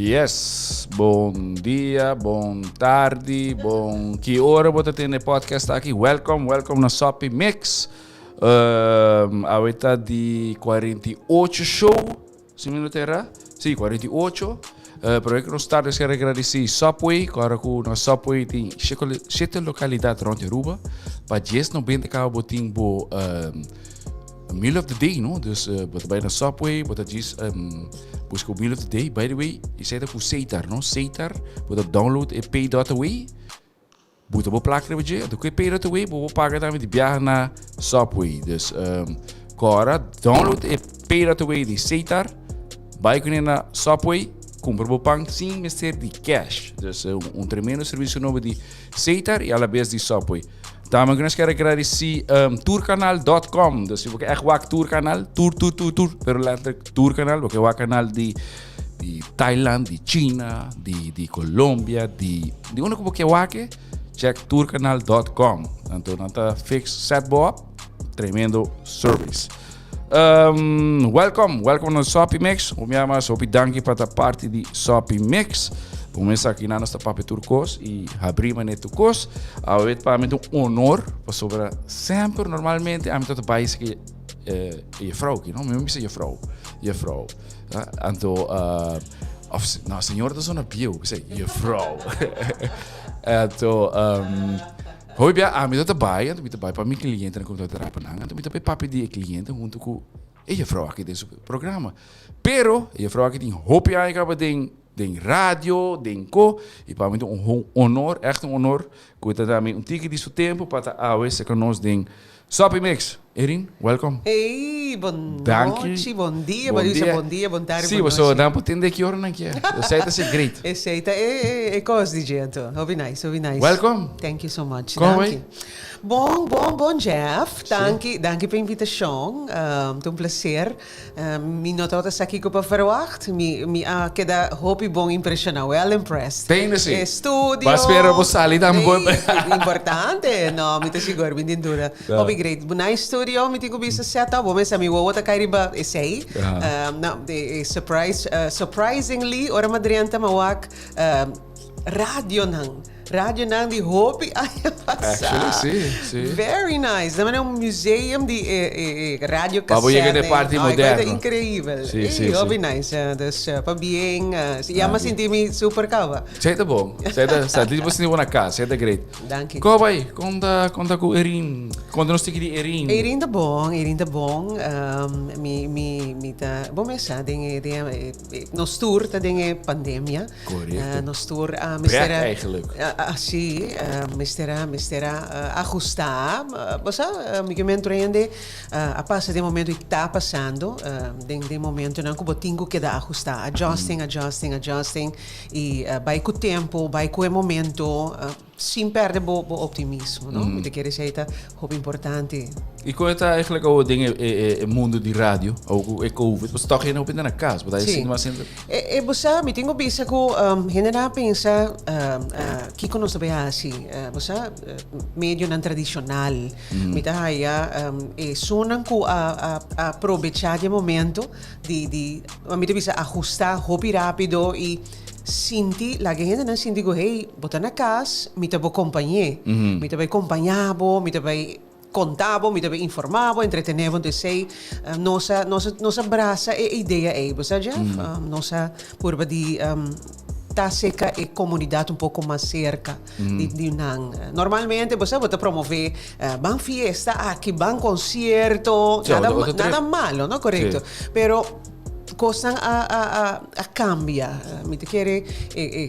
Yes, bon dia, bon tardi, bon ki ora bo ta tende podcast aki. Welcome, welcome na Soppy Mix. Um, awe ta di 48 show, si mi no ta erra. Si, 48. Uh, pero ik nos tarde quero agradecer Subway, que ora ku na Subway tin shete localidad rond Aruba. Pa 10,90 kaba bo tin bo um, Meal of the day, no? Dus uh, bo ta bai na Subway, bo ta djis um, busca meal of the day. By the way, esei ta ku Setar, no? Setar, bo ta download e pay.away, bo ta bo plak riba dje, anto ku e pay.away bo por paga tambe di biaha na Subway. Dus um, kora download e pay.away di Setar, bai kuné na Subway, kumpra bo pan sin mester di cash. Dus uh, un tremendo servicio nobo di Setar y a la bes di Subway. Tambe nos quiere agradeci um, tourcanal.com. Dus si bo echt wak tourcanal, tour, tour, tour, tour, pero letterlijk tourcanal, bo wak canal di, di Thailand, di China, di, di Colombia, di, di uno ku bo ke wak, check tourcanal.com. Anto nan ta fix set bo up, tremendo service. Um, welcome, welcome na Soppy Mix. Mi ama Soppy danki pa ta parti di Soppy Mix. Começa aqui na nossa papi turcos e abrir mané turcos. A weet pa mi un honor, pasobra sempre normalmente a mi tot bij que eh, juffrouw, no? Mi bisa juffrouw, juffrouw. Ja, anto uh, of no, señor ta zona bieu, bisa juffrouw. Anto um, Hopi bia ami ta ta bai, anto mi ta bai pa mi clientenan ku mi ta trapa nan, anto mi ta bai papia di e cliente hunto ku e juffrouw aki den su programa. Pero e juffrouw aki tin hopi aña kaba den den radio, den ko, i pa mi ta un honor, echt un honor, ku e ta da mi un tiki di su tempo pa ta awe serka nos den Soppy Mix. Erin, welcome. Hey, bon Danki. nochi, bon dia, Bon bo bisa dia. bon dia, bon tardi, Sí, bon boso nochi. nan por tende ki ora nan kier. Esei ta ser great. Esei ta e, e, e kos di dje anto. Hopi nice, hopi nice. Welcome. Thank you so much. Kon Danki. bai? Bon, bon, bon Jeff. Sí. Danki, danki pa invitashon. Um, ta un placer. Mi no tabata sa kiko pa verwacht. Mi, mi a keda hopi bon impresiona, well impressed. Tende si. E studio. Bo a spera bo sali tambe bo. Ey, importante. No, mi ta sigur, mi tin duda. Hopi great. Bu nice studio, mi tin ku bisa set up. Bo mester mi wowo ta kai riba esei. No, e surprise, surprisingly, ora mi a drenta mi a wak radionan. Radionan di hopi aña pasá. Actually, sí, sí. Very nice. Ta manera un museum di e, e, e radio Pa bo yega cassette. na e parti Ay, moderno. ta increíbel. Sí, sí, Ey, sí. hopi nice. eh, Dus eh, pabien. eh, sí, ya Danki. mi sinti mi super kaba. Esei ta bon. Esei ta, sa di bo sinti bo na kas. Esei ta great. Danki. Ko bai? Konta, konta ku Erin. Konta nos tiki di Erin. Erin ta bon, Erin ta bon. Um, mi, mi, mi ta, bo mes sa, den e, den e, e, nos tur ta den e pandemia. Correcto. Nos tur a mester Brek eigenlijk. Si, mester a mester a ahusta. Bo sa, mi ke men tur hende a pasa den momento i ta pasando den den momentonan ku bo tin ku keda ahusta. Adjusting, adjusting, adjusting i bai ku tempo, bai ku e momento. Sin perde bo bo optimismo, no? Mi ta kere esei ta hopi importante. I kon e ta eigenlijk awo den e e e mundo di radio, awo ku e covid, pasobra tòg hende hopi ta na kas, bo ta Sí. sinti mas hende. E e bo sa, mi tin ku bisa ku hendenan a pensa kiko nos ta bai hasi, bo sa, medionan tradishonal. Mi ta haya esunnan ku a a a probechá di e momento di di, mi ta bisa ahustá hopi rápido i Sinti, laga e hendenan sinti ku hey, bo ta na kas, mi ta bo kompañé. Mi ta bai kompañá bo, mi ta bai konta bo, mi ta bai informá bo, entretené bo. Enton esei nos a nos a nos a brasa e idea ei, bo sa Jeff? Nos a purba di ta aserka e komunidat un poko mas serka di di nan. Normalmente bo sa bo ta promové ban fiesta aki, ban konsierto, nada nada malo, no? Korekto. Pero Kosnan a a a a kambia. Mi ta kere e e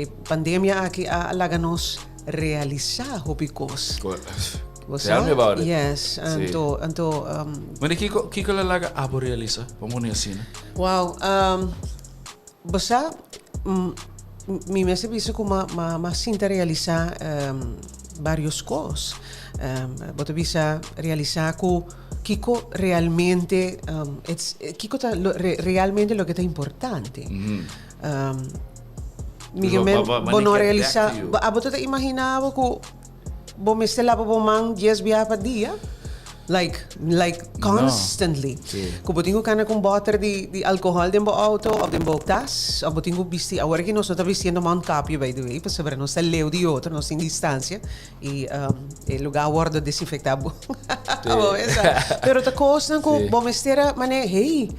e pandemia aki a laga nos realisá hopi kos. Bo sa? Tell me about it. Yes, Sí. anto anto um, Mane kiko kiko la laga abo realisá? Pa pone asina. Wow, um, bo sa, mi mester bisa ku ma ma ma sinta realisá um, varios kos. Um, bo ta bisa realisá ku Kiko realmente it's kiko ta lo realmente loke ta importante. Mi ke men bo no realisa abo ta ta imagina bo ku bo mester laba bo man dies biaha pa dia? Like, like constantly. Sí. Ku bo tin ku kana ku un bòter di, di alkohòl den bo outo òf den bo tas, òf bo tin ku bisti, awor aki nos no ta bistiendo mondkapje by the way, pasobra nos ta leu di otro, nos tin distansia i e lugá a wòrdu desinfektá bo. Bo mester. Pero ta kosnan ku Sí. bo mester a manera, hey,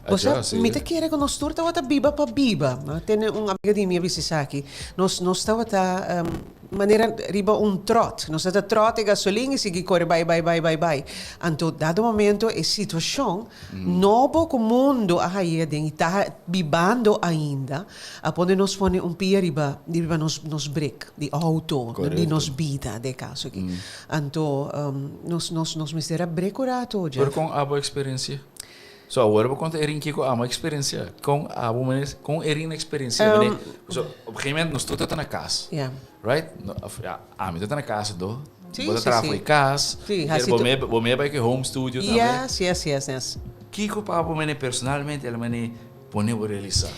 bo sa, Adjust, sí. mi ta kere ku nos tur tabata biba pa biba. Mi a tene un amiga di mi a bisa esaki, nos, nos tabata Manera riba un trot. Nos ta trot e gasolin i sigui kore bai bai bai bai bai. Anto dado momento e situacion nobo ku mundo a haye aden i ta bibando ainda a pone nos pone un pia riba riba nos nos brek di auto di nos bida den e kaso aki. Anto nos nos nos mester a brek un rato Pero Jeff. kon abo experencia? So awor bo konta Erin kiko amo experiencia. Kon abo mene, kon Erin experiencia mene. So op een gegeven moment nos tur ta na kas. Ja. Right? No, of ja, ami ta na kas do. Sí, Bo ta sí, traha sí. for e kas. Sí, Pero hasi bo tu- me bo me bai ku e home studio tambe. Yes, yes, yes, yes. Kiko pa abo mene personalmente el mene pone bo realisa?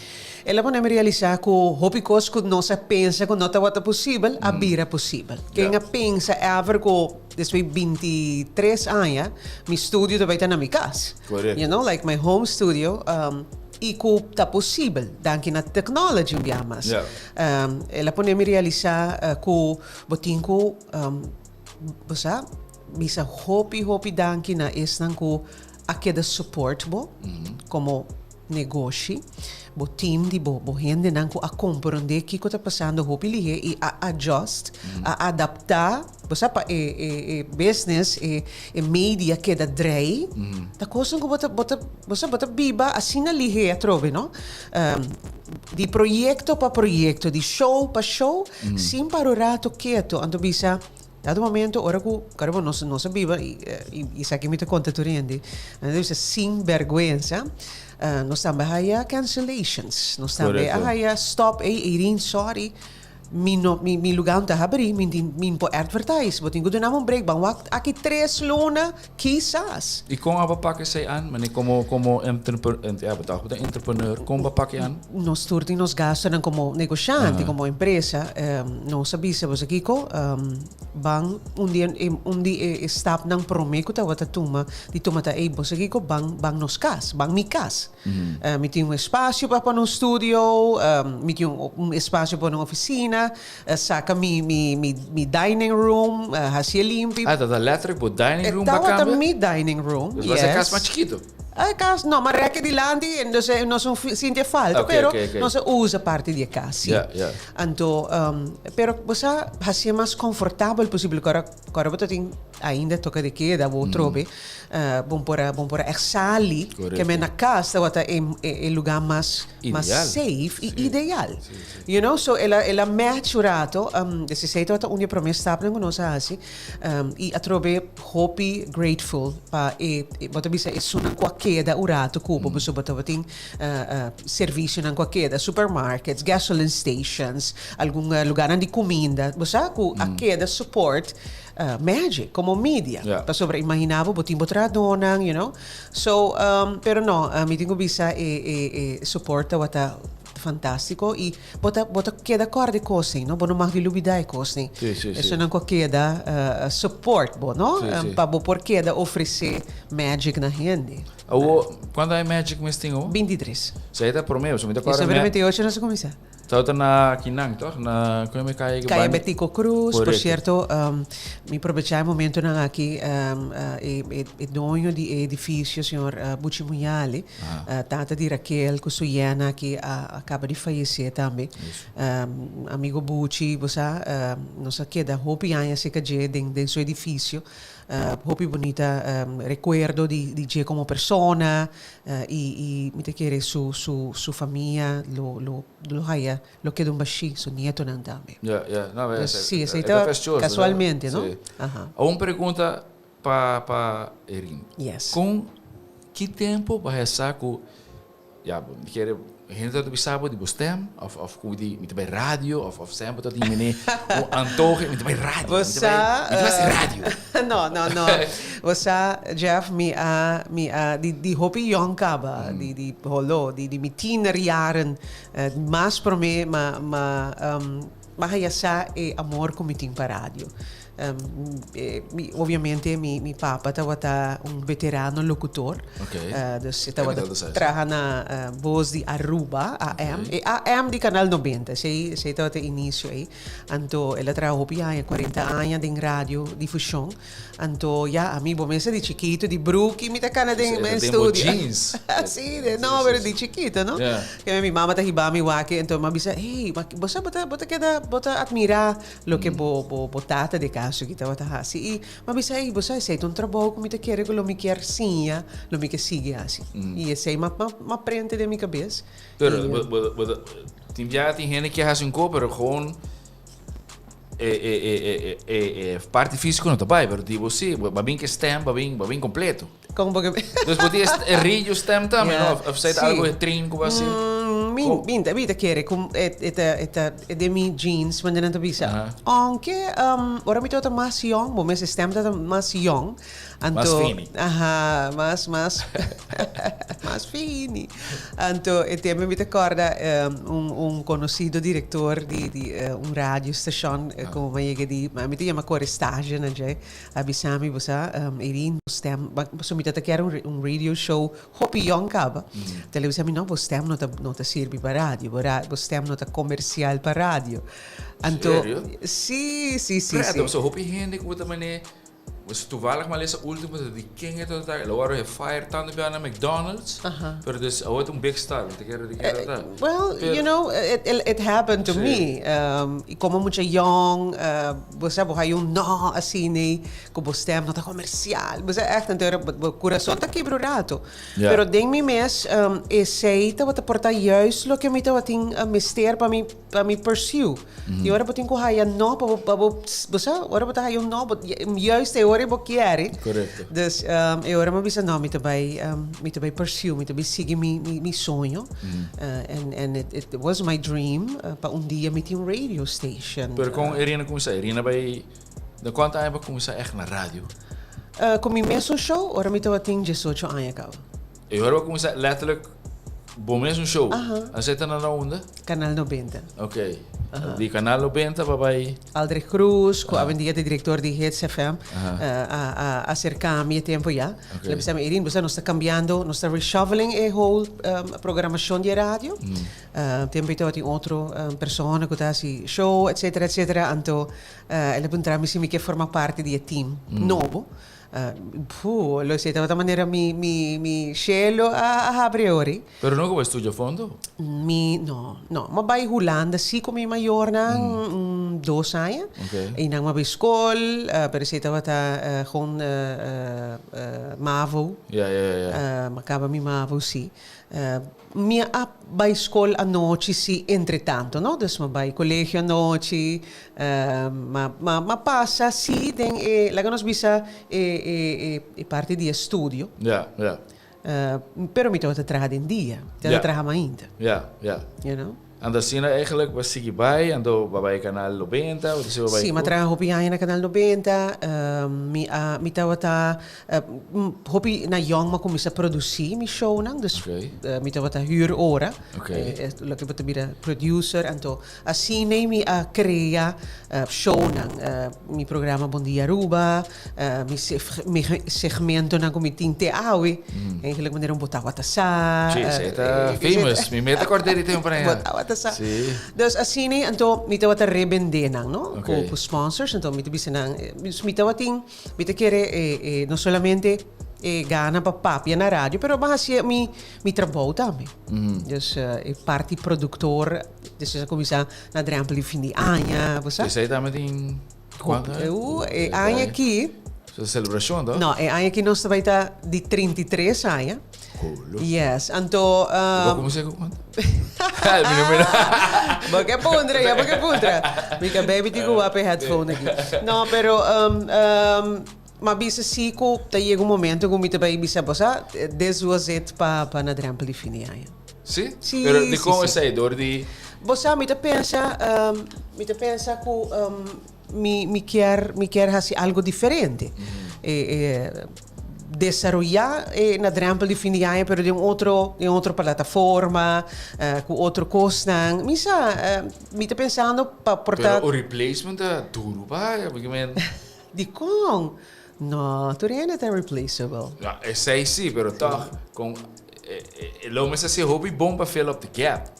El a pone mi realisa ku hopi kos ku nos a pensa ku no tabata posibel a bira posibel. Ken a pensa ever ku despues 23 aña mi studio ta bai ta na mi kas. Correcto. You know, like my home studio i ku ta posibel danki na technology un bia mas. El a pone mi realisa ku bo tin ku bo sa bisa hopi hopi danki na esnan ku a keda support bo komo negoshi, bo team di bo, bo hendenan ku a komprondé kiko ta pasando hopi lihé i a adjust, a adaptá, bo sa pa e e e business, e e media keda drei, ta kosnan ku bo ta bo ta bo sa bo ta biba asina lihé atrobe no, di proyekto pa proyekto, di show pa show, sin para un rato keto, anto bisa. Dado momento ora ku kòrda bo nos nos a biba i esaki mi ta konta tur hende, nan ta bisa sin bèrgwensa, nos tambe a haya cancellations, nos tambe a haya stop, ey Irene sorry mi no mi mi lugá no ta habrí, mi tin mi no por advertise, bo tin ku duna mi un break, ban wak aki tres luna kisas. I kon abo pak esei an? Mane komo komo entrepre ya bo ta bo ta entrepreneur, kon bo pak e an? Nos tur tin nos gastonan komo negoshante, komo empresa. Nos a bisa boso kiko, ban un di e un di e stapnan promé ku tabata tuma di tuma ta ey boso kiko ban ban nos kas, ban mi kas. Mi tin un espasio pa pone un studio, mi tin un espasio pa pone un ofisina, saka mi mi mi mi dining room, hasié limpi. Ah, tabata letterlijk bo dining room ba E tabata kambia? mi dining room, Dus was e kas yes. mas chikitu? E kas, no, ma rèk e dilanti, entonces nos no sinti e falta, Ok, pero ok, ok. nos a usa parti di e kas, sí. Ja, ja. Anto, pero bo sa hasié mas konfortabel posibel, kòrda kòrda bo ta tin ainda toke de keda bo trobe, bo por a bo por a ègt sali, ke men na kas tabata e e lugá mas mas Ideal. safe i Sí. ideal. Sí, sí. You know, so el a el a match un rato, des esei tabata un di e promé stapnan ku nos a hasi, i atrobe hopi grateful pa e bo ta bisa esunnan ku a keda un rato ku bo pasobra bo tabatin servisionan ku a keda, supermarkets, gasoline stations, algun lugarnan di kuminda, bo sa ku a keda support Magic komo media. Pasobra imagina bo, bo tin bo trahadónan, you know. So, pero no, mi tin ku bisa e e e support tabata fantástiko i bo ta bo ta keda kòrda e kosnan, no? Bo no mag di lubidá e kosnan. Sí, sí, sí. Esunnan ku a keda support bo, no? Sí, sí. Pa bo por keda ofresé Magic na hende. Awo, kuantu aña Magic mes tin awo? 23. Esei ta promé, pasobra mi ta kòrda. Esei 28 nos a kuminsá. Tabata na kinan toch? Na con e calle Calle Betico Cruz. Por Correcto. cierto, mi probecha e momentonan aki, e, e, e doño di e edificio, señor Buchi Muñali, tata di Raquel cu su yena aki a, a caba di fallece tambe. Amigo Buchi, bo sa, nos a keda hopi aña cerca dje den, den su edificio. Hopi bunita recuerdo di, di dje como persona. I i mi ta kere su su su famia lo lo lo haya lo keda un bashí, su nietonan tambe. Ya, ya. No, Dus e, sí, esei e ta ta festoso, casualmente, no? Sí. Aha. Un pregunta pa pa Erin. Yes. Kon ki tempo bo a hesa ku Ya, bo mi kere hende ta bisa bo di bo stem of of ku di mi ta bai radio of of semper ta tin mene un antohe mi ta bai radio Bo mi ta bai sa mi ta bai hasi radio. No no no bo sa Jeff mi a mi a di di hopi yong kaba di di holo di di mi tienerjaren mas prome ma ma ma haya sa e amor ku mi tin pa radio. Mi, obviamente mi papa tabata un veterano locutor. Dus e tabata traha na Voz di Aruba, AM. E AM di Canal 90, esei, esei tabata e inicio ei. Anto el a traha hopi aña, 40 aña den radio difusion. Anto ya, ami bo mester di chikito, di bruki mi ta cana den den studio. Jeans. Si, de, no, pero di chikito, no? Keme mi mama ta hiba mi wak, anto mi a bisa, hey, bo sa bo ta, bo ta keda, bo ta admira Loke bo bo bo tata di kaso ki tabata hasi i m'a bisa ei bo sa esei ta un trabou ku mi ta kere ku lo mi kier siña lo mi ke sigui hasi i esei m'a m'a m'a prente den mi kabes. Pero bo bo bo ta tin bia tin hende ke hasi un ko pero gewoon e e e e e e parti fisiko no ta bai pero di bo si bo a bin ke stem bo a bin bo a bin kompleto. Kon bo ke. Dus bo tin e radio stem tambe no? Of esei ta algo e train ku bo hasi? Mi mi ta mi ta kere ku e e ta e ta e den mi jeans manera nan ta bisa. Aunke ora mi tabata mas yong, bo mes e stem tabata mas yong, anto Mas fini. Aha, mas mas mas fini. Anto e tempo mi ta kòrda un un konosido direktor di di un radio stashon ku mi a yega di mi ta yama kore stage na dje. A bisa mi, bo sa, Irene, bo stem, pasobra mi ta ta kier un radio show hopi yong kaba. Ta el a bisa mi, no, bo stem no ta, no ta sirbi pa radio, bo bo stem no ta comercial pa radio. Anto, Serio? si, si, si, Pero si. pasobra hopi hende ku bo ta mane, bo sa toevallig mi a lesa ultimo ta di ken e ta ta, el a wòrdu he fire tantu bia na McDonald's, pero des awor ta un big star, mi ta kere di ken e ta ta. Well, you know, it, it happened to me. I komo mucha yong, Bo sa bo haya un no asina ku bo stem no ta komersial. Bo sa ègt anto bo kurason ta kibra un ratu. Pero den mi mes esei tabata por ta juist loke mi tabatin mester pa mi pa mi pursue. I ora bo tin ku haya no pa bo pa bo bo sa ora bo ta haya un no bo juist e ora bo kier. Dus e ora mi a bisa no mi ta bai mi ta bai pursue mi ta bai sigui mi mi soño. And and it it was my dream pa un dia mi tin un radio station. Pero kon Irina kuminsá? Irina bai na kuantu aña bo kuminsá ègt na radio? Ku mi mesun show ora mi tabatin diesocho aña kaba. E ora bo kuminsá letterlijk bo mesun show? Aha. Esei ta na unda? Canal 90. Ok. Di Canal 90 pa bai. Aldrich Cruz, ku awendia ta direktor di Hits FM, a a aserká mi e tempu ya. El a bisa mi, Irene, bo sa nos ta kambiando, nos ta reshuffling e whole programashon di e radio. Tempu ei tabatin otro persona ku ta hasi show, etcetera, etcetera. Anto el a puntra mi si mi ke forma parti di e team nobo. Puu, lo esei tabata manera mi mi mi shelo a habri ori. Pero nunca bo a studia fondo? Mi no, no. Mi a bai Hulanda si ku mi mayornan un dos aña. I nan mi a bai skol, pero esei tabata gewoon mavo. Mi a kaba mi mavo si. Mi a bai skol anochi si entretanto no, dus mi a bai kolegio anochi, ma ma ma pasa si den e laga nos bisa e e e parti di estudio. Pero mi tabata traha den dia, mi tabata traha mainta. You know? Anto asina eigenlijk bo a sigui bai, anto bo a bai Canal 90, bo ta sigui bo bai Sí, mi a traha hopi aña na Canal 90, mi a mi tabata hopi na yong mi a kuminsá produsí mi shownan, dus mi tabata hür ora, loke bo ta bira producer, anto asina mi a krea shownan, mi programa Bon Dia Aruba, mi mi segmentonan ku mi tin te awe, eigenlijk manera un bo tabata sa. Sí, esei ta famous. Mi meta kòrda di tempu nan ya. Bo tabata sa. Sí. Dus asina, anto mi tabata rebendé nan, no? Ku sponsors, anto mi ta bisa nan, mi tabatin, mi ta kere e no solamente e gana pa papia na radio, pero bo a hasi mi mi trabou tambe. Dus e parti produktor, despues a kuminsá na drèmpel di fin di aña, bo sa. Esei tambe tin. Cuanto? E aña aki. So celebracion to? No, e aña aki nos ta bai ta di 33 aña. Holo. Yes, anto. Bo cuminsa cu cuanto? Bo ke puntra, ya bo ke puntra. Mi ka baby tin cu wak e headphone aki. No, pero um, um, m'a bisa si cu ta yega un momento cu mi ta bai bisa bo sa, this was it pa pa na drempel di fin di aña. Sí? Sí, Pero di sí, con sí. esei? Door di. Bo sa, mi ta pensa, mi ta pensa ku mi mi kier mi kier hasi algo diferente. E e desaroyá e na drèmpel di fin di aña pero den un otro den otro plataforma, ku otro kosnan. Mi sa, mi ta pensando pa por ta. Pero un replacement ta duru pa haya, porque men. Dikon? No, tur hende ta replaceable. No, esei si, pero tòg kon e lo mester hasi hopi bon pa fill up the gap.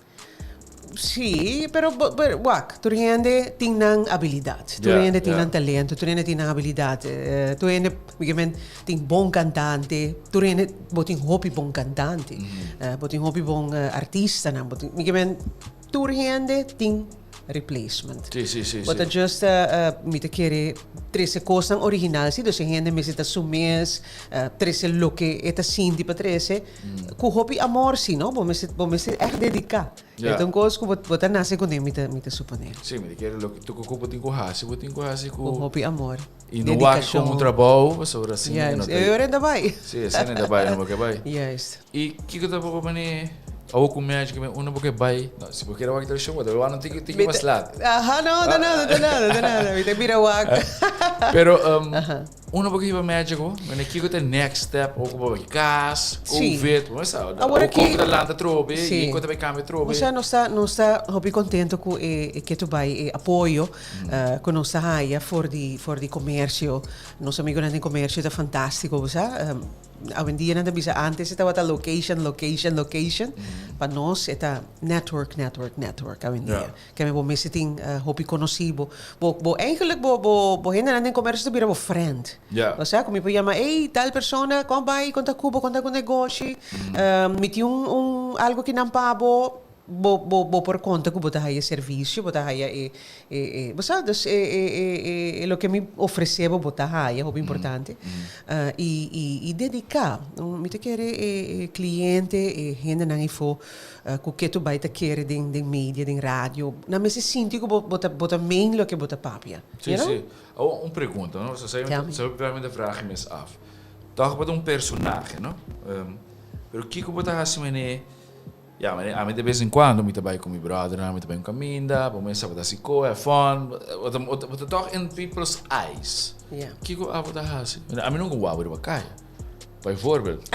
Sí, pero bo, bo, wak, tur hende tin nan abilidat, tur hende tin nan talento, tur hende tin nan abilidat. Tur hende, mi ke men, tin bon kantante, tur hende, bo tin hopi bon kantante, bo tin hopi bon artistanan, bo tin, mi ke men, tur hende tin replacement. Sí, sí, sí, Bo ta just, mi ta kere trese kosnan original sí, dus e hende mester ta su mes, trese loke e ta sinti pa trese, ku hopi amor sí, no? Bo mester, bo mester ègt dediká. Ja. E ta un kos ku bo, bo ta nase kuné, mi ta, mi ta suponé. Sí, mi ta kere loke tur ku bo tin ku hasi, bo tin ku hasi ku. Ku hopi amor. I no wak komo un trabou, pasobra asina e no Juist, ta. e ora e ta bai. Sí, asina e ta bai, no bo ke bai. Juist. I kiko ta bo manera awor ku Magic men unda bo ke bai? No, si bo kere wak televishon bo ta wak no tiki tiki mas lat. Aha, no, ta nada, ta nada, ta nada. Mi ta mira wak. Pero unda bo ke hiba Magic awor? Manera kiko ta e next step awor ku bo bai kas, covid, bo no sa. Awor aki. Awor ku ta lanta atrobe i ku ta bai kambia atrobe. Osea nos ta nos ta hopi kontento ku e ke ta bai e apoyo Ku nos ta haya for di for di komersio. Nos amigunan den komersio ta fantástiko, bo sa. Awendia nan ta bisa antes e tabata location, location, location. Pa nos e ta network, network, network awendia. Keme bo mester tin hopi konosí bo. Bo bo eigenlijk bo bo bo hendenan den komersio ta bira bo friend. Bo sa ku mi por yama, ey tal persona kon bai, kon ta ku bo, kon ta ku negoshi. Mi tin un un algu kinan pa bo. Bo bo bo por konta ku bo ta haya e servisio, bo ta haya e e e bo sa dus e e e e e loke mi ofresé bo bo ta haya, hopi importante. I i i dediká. Mi ta kere e e kliente, e hendenan efo ku ke tur bai ta kere den den media, den radio, nan mester sinti ku bo bo ta bo ta meen loke bo ta papia, Sí, you know? sí. Awor un pregunta, no? Sa Tell me. sa mi ta vraag mes af. Tòg bo ta un personahe, no? Pero kiko bo ta hasi manera Ya, mane ami de bes en cuando mi ta bai cu mi brothernan, mi ta bai un caminda, bo mester bo ta haci co, have fun, bo ta bo ta toch in people's eyes. Ya. Kico abo ta haci? Mira, ami nunca wou riba caya, bijvoorbeeld.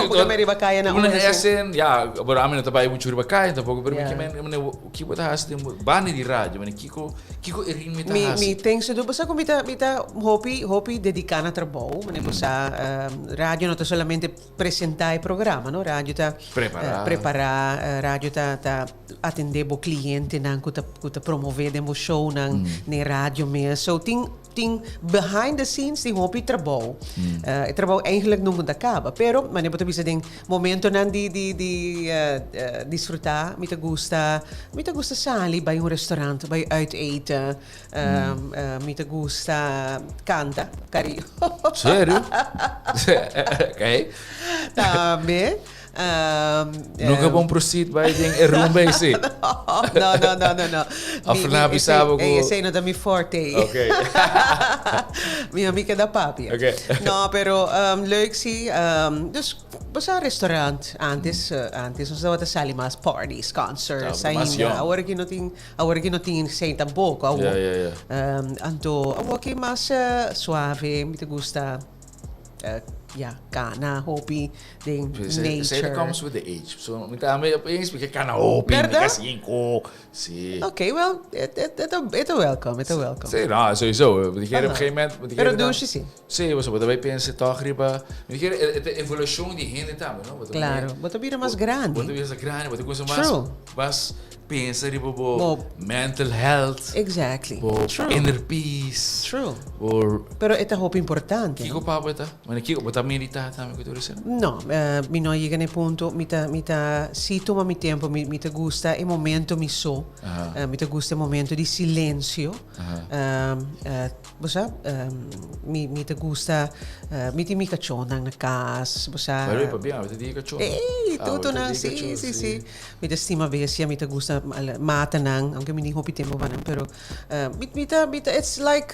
Bo ta bai riba caya na Una unda su? esen, ya, pero ami no ta bai mucho riba caya tampoco, pero mi Ya. ke men, mane, kico bo ta haci den bo banda di radio, mane, kico, kico e ritmo ta Mi, haci? mi ten su bo sa cu mi ta, mi ta hopi, hopi dedica na trabou, mane bo sa, radio no ta solamente Presentá e programa, no? Radio ta Prepará. prepará, radio ta ta atendé bo klientenan ku ta ku ta promové den bo shownan den radio mes. So tin tin behind the scenes tin hopi trabou. E trabou eigenlijk nunca ta kaba, pero manera bo ta bisa den momentonan di di di disfrutá mi ta gusta mi ta gusta sali bai un restaurant, bai uit eten. Mi ta gusta canta, cariño. Serio? Ok. Tambe. Nunca bon proceed bai den e rumba ese. No, no, no, no, no. Of na bisa bo ku. Esei no ta mi forte. Ok. Mi no mi keda papia. Ok. No, pero leuk si. Dus bo sa restaurant antes, antes nos tabata sali mas parties, concerts ainda. Awor aki no tin. Awor aki no tin esei tampoco awor. Ja, ja, ja. Anto awor aki mas suave, mi ta gusta ja, cana hopi den nature. Esei ta comes with the age. So mi tambe opeens mi ke cana hopi, mi Berdad? ke cinco. Si. Ok, well, e ta welcome, e ta welcome. Si, no, sowieso. Mi ta kere op een gegeven moment, mi ta Pero kere dan- douche si. Si, pasobra bo ta bai pensa tòg riba, mi ta kere e ta evolushon di hende tambe, no? Bo ta Claro, bo ta bira mas grandi. Bo ta bira mas grandi, bo ta kuminsa mas True. mas pensa riba bo Bo mental health. Exactly. Bo True. inner peace. True. Bo Pero e ta hopi importante, Kiko no? pa bo e ta? Mane kiko, bo ta medita tambe ku tur esei? No, mi no a yega na e punto. Mi ta mi ta si tuma mi tempo, mi mi ta gusta e momento mi so. Mi ta gusta e momento di silencio. Bo sa, mi mi ta gusta, mi tin mi kachónan na kas, bo sa. By the way, pabia awe ta dia kachó, no? Ey, tutunan, si, si, si. Mi ta stima bestia, mi ta gusta mata nan, aunke mi tin hopi tempu pa nan, pero mi mi ta mi ta it's like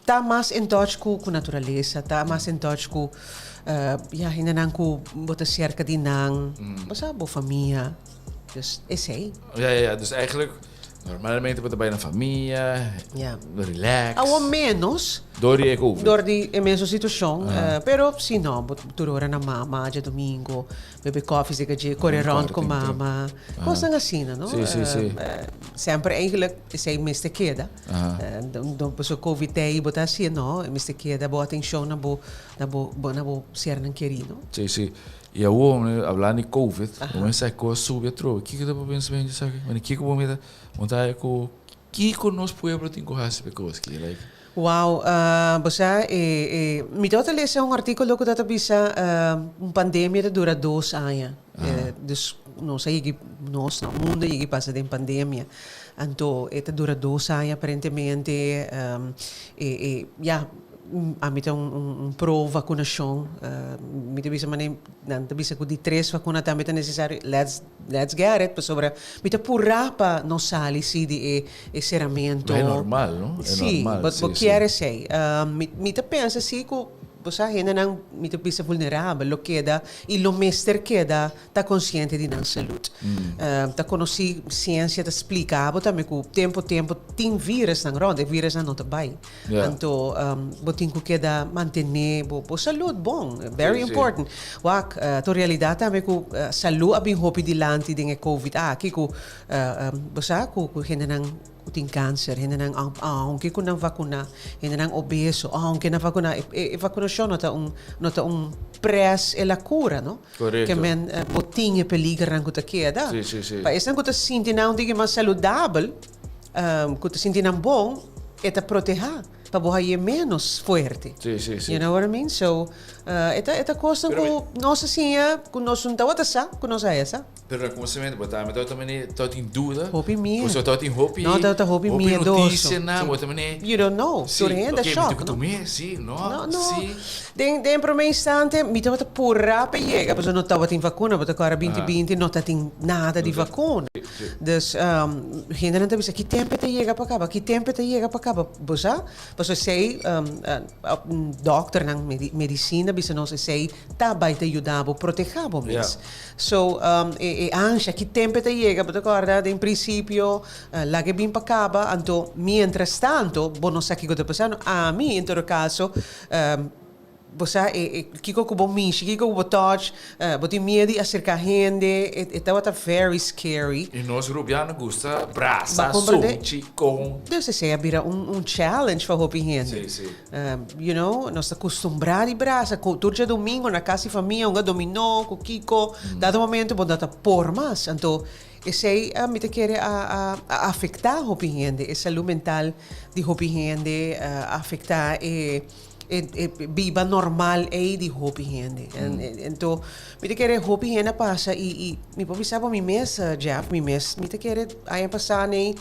ta mas in touch ku ku naturalesa, ta mas in touch ku ya hendenan ku bo ta serka di nan, bo sa, bo famia. Dus esei. Ja, ja, ja. Dus eigenlijk, normalmente bo ta bai na famia, Ja. relax. Awor menos. Door di e covid. Door di e mesun situacion. Pero si no, bo tur ora na mama, djadomingo, bebe koffie sega dje, kore rond ku mama. Kosnan asina, no? Si, si, si. Semper eigenlijk esei mester keda. Pasobra covid t'ei, bo ta hacié, no, e mester keda bo atencion na bo, na bo, na bo sernan kerí, no? Si, si. I awor, hablando di covid, bo mester sa ku a subi atrobe. Kiko ta bo pensa ben dje esaki? Mane kiko bo mira bo ta haya ku kiko nos pueblo tin ku hasi pa e kos aki? Like. Wow, bo sa e e mi tabata lesa un artíkulo ku tabata bisa un pandemia ta dura dos aña. Dus nos a yegi, nos no, mundo a yegi pasa den pandemia. Anto e ta dura dos aña aparentemente. E e ya. Ami ta un pro vacunacion. Mi ta bisa mane nan ta bisa cu di tres vacuna tambe ta necesario. Let's let's get it pasobra mi ta pura pa nos sali si di e e ceramento. Ma e normal no? E Si, normal, bo si, bo si. kier esey. Mi mi ta pensa si cu bo sa hendenan mi ta bisa vulnerabel lo keda y lo mester keda ta consciente di nan salud. Ta conoci, ciencia ta splica bo tambe cu tempo tempo tin virusnan rond, e virusnan no ta bay. Anto bo tin cu keda mantene bo bo salud bon, very important. Wak, ta un realidad tambe cu salud a bin hopi dilanti den e covid aki cu bo sa cu hendenan cu tin cancer, hendenan aunke cu nan vacuna, hendenan obeso aunke nan vacuna, e vacunacion no ta un no ta un pres e la cura no. Ke men bo tin e peligernan cu ta keda. Pa esnan cu ta sinti nan un tiki mas saludabel, Cu ta sinti nan bon, e ta proteha pa bo haye menos fuerte. Sí, sí, sí. You know what I mean? So, e ta, e ta cosnan cu nos a siña, cu nos no tabata sa, cu nos a haya sa. Pero na cuminsamentu bo tambe tabata mane, tabatin duda. Hopi miedo. Pasobra tabatin hopi, No, tabata hopi miedoso. Hopi noticianan, bo ta mane. You don't know. Sí, Tur hende ok, mi shock, tin cu no? tum'é, sí, no, No, no. sí. Den, den prome instante mi tabata purá pa yega, pasobra no tabatin vacuna, bo ta acorda binti binti no tatin nada di vacuna. Dus hendenan ta bisa ki tempo e ta yega pa kaba, ki tempo e ta yega pa kaba, bo sa? Pasobra esei dokternan, medisina bisa nos esei ta bai ta yuda bo proteha bo mes. So e ansha ki tempo e ta yega, bo ta kòrda den prinsipio laga e bin pa kaba, anto mientras tanto bo no sa kiko ta pasando. Ami en todo kaso Bo sa e e kiko ku bo mishi, kiko ku bo touch, bo tin miedu di aserká hende, e e tabata very scary. I nos Rubiano gusta brasa, Bo komprendé? sunchi, kon. Dus esei a bira un un challenge pa hopi hende. Sí, sí. You know, nos ta kustumbrá di brasa, ku tur djadumingu na kas di famia hunga dominó ku kiko, dado momento bo no ta por mas. Anto esei mi ta kere a a a afektá hopi hende, e salú mental di hopi hende, a afektá e. E e biba normal ei di hopi hende. Ento mi ta kere hopi hende a pasa i i mi por bisa bo mi mes Jeff, mi mes mi ta kere aña pasa nei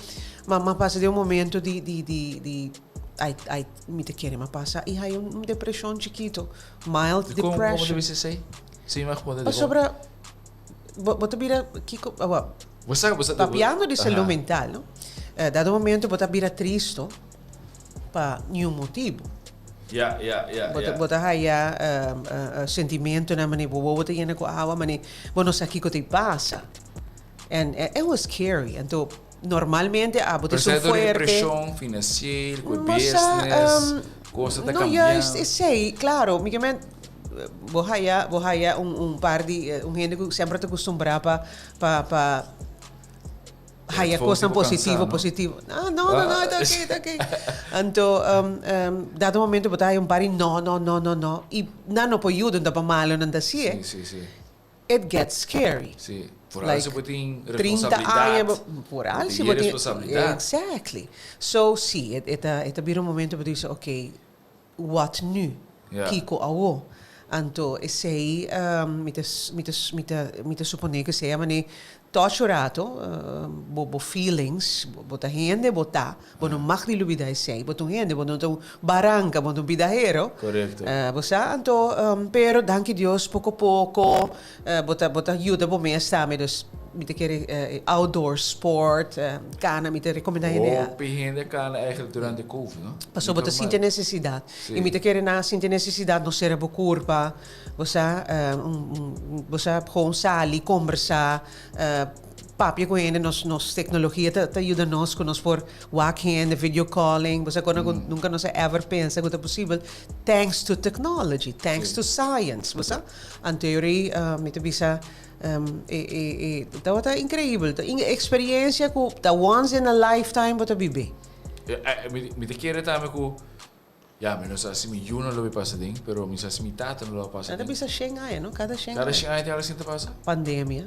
ma ma pasa den un momento di di di di ai ai mi ta kere mi a pasa i hay un depresion chikito, mild Dikon depression. bo ta bisa esei? Si mi a konta dikon. Pasobra bo bo ta bira kiko awor Bo sa bo sa papiando di salud mental no dado momento bo ta bira tristo. pa niun motibu. Ja, ja, ja, Bo ta, ja. bo ta haya sentimentonan manera bo wowo ta yena ku awa, manera bo no sa kiko ta pasa. And it was scary. Anto normalmente abo ta Pero esun sa dor di fuerte. preshon finansieel, ku e Bo sa, business, kosa ta no kambia. juist esei, klaro, mi ke men bo haya, bo haya un un par di un hende ku semper ta kustumbrá pa pa pa Haya cosnan positivo, positivo. Ah, no, no, no, ta ok, ta ok. Anto, dado momento bo ta haya un par di no, no, no, no, no. I nan no por yuda, no ta pa malo nan ta hacié. Sí, sí, sí. It gets scary. Sí. Vooral si bo tin 30 aña, responsabilidad. Vooral si bo tin responsabilidad. Exactly. So, sí, e ta, e ta bira un momento bo ta bisa, ok, Wat nu? Kiko awo? Anto esei mi ta mi ta mi ta mi ta suponé ku esei a manera tòch un rato bo bo feelings, bo ta hende bo ta, bo no mag di lubidá esei, bo ta un hende, bo no ta un baranka, bo no ta un bidahero. Bo sa? Anto pero danki Dios poko poko Bo ta bo ta yuda bo mes tambe dus mi ta kere outdoor sport kana mi ta rekomendá hende. Hopi hende a kana eigenlijk durante covid no. Pasobra bo ta sinti e nesesidat i mi ta kere nan a sinti e nesesidat no sera bo kurpa bo sa bo sa gewoon sali kombersá. papia ku hende, nos nos teknologia ta ta yuda nos ku nos por wak hende, video calling, bo sa kona ku nunka nos a ever pensa ku ta posibel, thanks to technology, thanks to science, bo sa. Anto yori mi ta bisa e e e tabata increibel, ta un experiencia ku ta once in a lifetime bo ta bibe. Mi ta kere tambe ku Ya, mi no sa si mi yu no lo bay pasa den, pero mi sa si mi tata no lo a pasa den. Nan ta bisa shen aña, no? Kada shen aña. Kada shen aña tin algo asina ta pasa? Pandemia.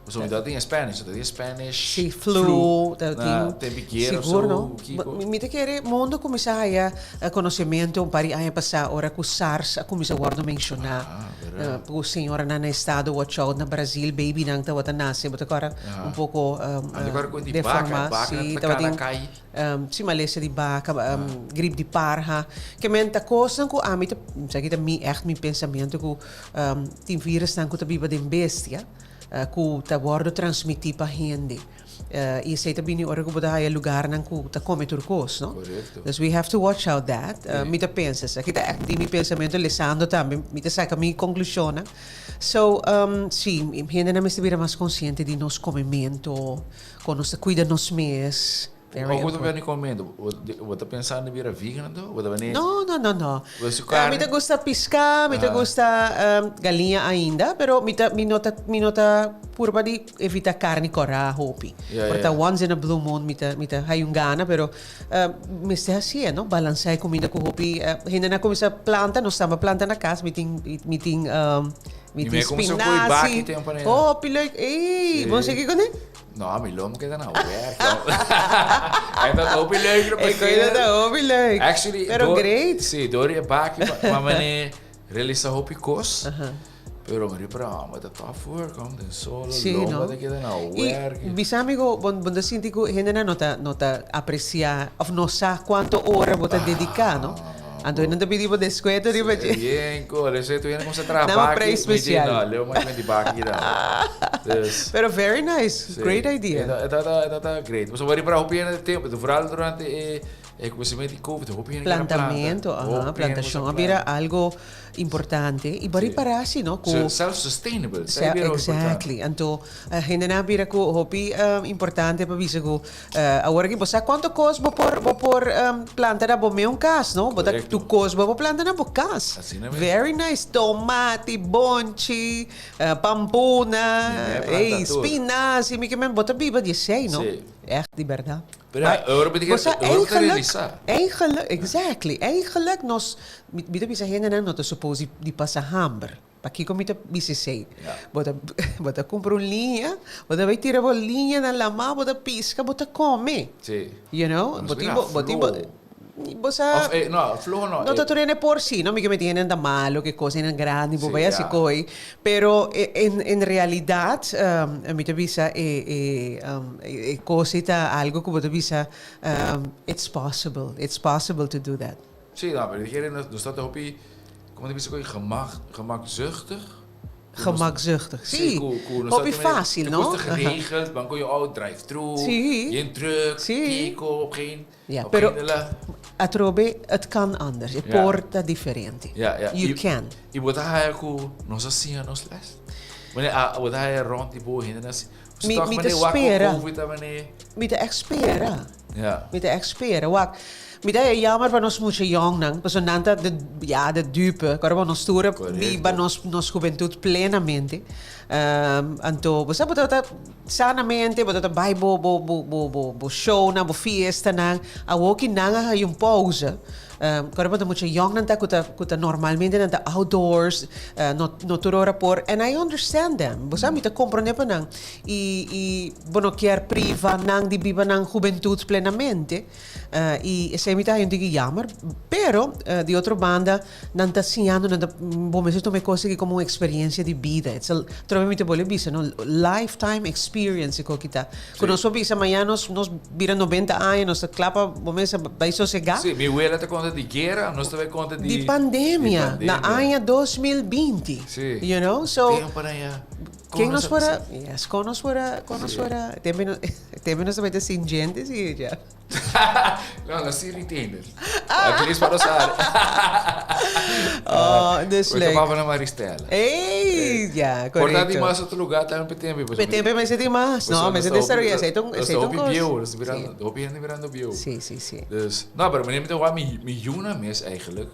Pasobra mi tata tin e Spanish, ta tin e Spanish Si, flu, ta tin. Na tempi guera of Sigur, so, no? kiko. Mi ta kere mundo cuminsa haya conocemento un par di aña pasa ora cu SARS a cuminsa wordo menciona. Ah, verdad. Cu señoranan na estado watch out na Brazil, babynan tabata nace, bo ta acorda? Un poco Mi ta acorda cu di baca, deforma. baca Si, ta tabatin. cana cay. Si malesa di baka, grip di parha. Ke men ta kosnan ku ami ta, esaki ta mi ègt mi pensamentu ku tin virusnan ku ta biba den bestia ku ta wòrdu transmití pa hende. I esei ta bini ora ku bo ta haya lugarnan ku ta kome tur kos, no? Korekto. Dus we have to watch out that. Mi ta pensa, esaki ta ègt di mi pensamentu lesando tambe mi ta saka mi konklushonnan. So, si, hendenan mester bira mas konsiente di nos komementu. Kon nos ta kuida nos mes. Very Oko ta bini komiendo? Bo ta pensando bira vegan anto? Bo ta bini. No, no, no, no. Bo su carne? Mi ta gusta pisca, mi ta gusta galiña ainda, pero mi ta mi no ta mi no ta purba di evita carni cora hopi. Por ta once in a blue moon mi ta mi ta hay un gana, pero mester hacié, no? Balansa e cuminda cu hopi. Hendenan a cuminsa planta, nos tamba planta na cas, mi tin mi tin Mi Mi tin me kumsa koe spinazi. baki tempo na Hopi leuk. Ey, Sí. bon seki kuné? No, mi lomo keda na werk. E ta hopi leuk E koe ta hopi leuk. Actually, Pero great. Sí, dor e baki ma mane realisa hopi kos. Pero mi ripara, oh, ta tough work, om den solo, Sí, lomba no? ta keda na I werk. bisa mi ku bon bon ta sinti ku hendenan no ta no ta apresia of no sa kuanto ora bo ta dediká, no? Anto nan ta pidi bo descuento riba dje. Bien cool. Ese tu viene como se traha Nama baki. prijs special. No, leo mas di baki da. Dus. Pero very nice. Sí. Great idea. Eta eta eta eta great. So wari para hopi en tempo, vooral durante e e crecimiento di COVID, hopi en Plantamento, aha, plantacion. A bira algo importante. Y bari para así, no? Cu self-sustainable. Exactly. Anto hendenan a bira cu hopi importante pa bisa cu Awor aki bo sa cuanto cos bo por bo por planta na bo meun cas, no? Bo ta Correcto. tu cos bo por planta na bo cas. Asina mes. Very nice. Tomati, bonchi, pampuna, Mi me planta ey, tur. spinazi, mi ke men bo ta biba di esey, no? Sí. Echt di berdad. Pero Maar awor bo ta bo sa awor bo ta eigenlijk, realisa. eigenlijk, exactly, eigenlijk nos, mi mi ta bisa hendenan no ta suppose di di pasa hamber. Pakiko mi ta bisa esei? Bo ta bo ta kumpra un liña, bo ta bai tira bo liña na lama, bo ta piska, bo ta kome. Sí. You know? Nos Bo tin bira bo bo tin bo floho. bo sa Of eh, no, floho no. No ta eh. tur hende por si, no? Mi ke meti hendenan ta malo, ke kos, hendenan grandi, bo Sí, bai hasi ya. koi. Pero en en realidat mi ta bisa e e e kos ei ta algo ku bo ta bisa it's possible, it's possible to do that. Sí, no, pero di nos nos ta hopi, como ta bisa koe, gemak, gemakzuchtig. Gemakzuchtig, sí. Ku, ku nos Hopi ta mane, fácil, te no? gusta geregeld, ban koe auto drive-thru, Sí. geen druk, Sí. kiko, op geen, Ja, op pero geen la. atrobe het kan anders, e Ja. por ta diferente. Ja, ja. You I- can. I bo ta haya ku nos a siña nos les. Wanneer a, bo ta haya rond di bo hende nan si, Mi, toch mi ta wanneer wak ku spera. COVID a wanneer. Mi ta echt spera. Ja. Mi ta echt spera. Wak, mi ta jammer pa nos mucha yongnan, pasobra nan ta de, ja, de dupe. Kòrda bo nos tur a biba nos, nos hubentud plenamente. Anto, bo sa bo tabata sanamente, bo tabata bai bo, bo, bo, bo, bo, bo shownan, bo fiestanan. Awor ki nan a haña un pauze, Kòrda bo ta mucha yòngnan ta ku ta ku ta normalmente nan ta outdoors, no no tur ora por, and I understand them. Bo sa mi ta komprondé pa nan i i bo no kier priva nan di biba nan hubentut plenamente i esei mi ta haña un tiki yammer, pero di otro banda nan ta siñando nan ta bo mester tuma e kos aki komo un eksperiencia di bida. It's a trobe mi ta bolbe bisa no, lifetime experience e koki ta. Ku nos por bisa mañana nos nos bira 90 aña, nos ta kla pa bo mesa bai sosegá. Sí, mi wela ta konta di guera, nos ta bai konta di Di pandemia, di na pandemia. aña 2020. Sí. You know, so Tempo na ya. Ken nos por a, yes, kon nos por a, kon nos por a, tembe no, tembe nos ta mete sin djente si ya. No, nos tin retainer. At least pa nos área. Oh, dus Oi leuk. papa na Maristela. Ey, ja, Por ta di correcto. mas otro lugar tambe pe tembe. Pe tembe mester tin mas. No, mester desaroya. Esey ta un, Nos esey ta ta un hopi cos. bieu, nos ta birando, hopi hende birando bieu. Sí, sí, sí. Dus, no, pero meneer mi ta wak mi, mi yuna mes eigenlijk.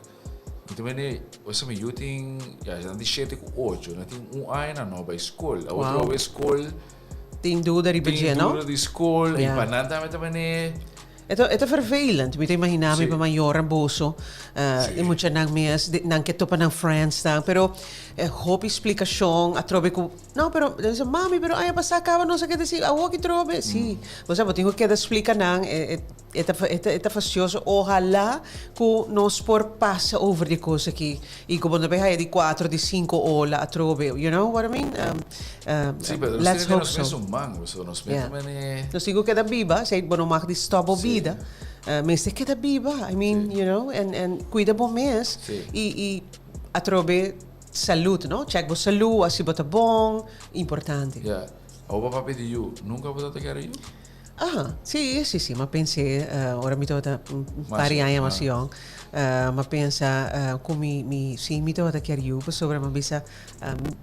Mi ta mende, osea mi yu tin, ya, nan tin shete ku ocho, nan tin un aña nan no bai skol. Awor Wow. trobe bai skol, Tin duda riba tin dje, no? duda di skol, i Ja. pa nan tambe ta mende. E ta, e ta vervelend. Mi ta imagina mi Sí. pa mayornan boso, eh, Sí. e muchanan mes, de, nan ke topa nan friendsnan, pero eh, hopi splikashon atrobe ku, no, pero, nan bisa, mami, pero aña pasá kaba nos a keda si, awor ki trobe? Sí. Bo sa, bo tin ku keda splika nan, e, e, E ta e ta e ta fastioso ojalá ku nos por pasa over di kos aki i ku bo no ta bay haya di kuatro di sinku ola atrobe you know what I mean Sí, pero nos let's tin hope nos so. mesun man, so nos Yeah. mester mane. Nos tin ku keda biba, esei bo no mag di stop bo Sí. bida, mester keda biba, I mean Sí. you know en en kuida bo mes Sí. i i atrobe salud no, check bo salud asi bo ta bon, importante. Ya, awor bo papia di yu, nunka bo ta ta kere yu? Aha, sí, sí, sí, m'a pens'é ora mi tabata un par di aña mas yòn, m'a pensa ku mi, mi, sí, mi tabata kier yu pasobra m'a bisa,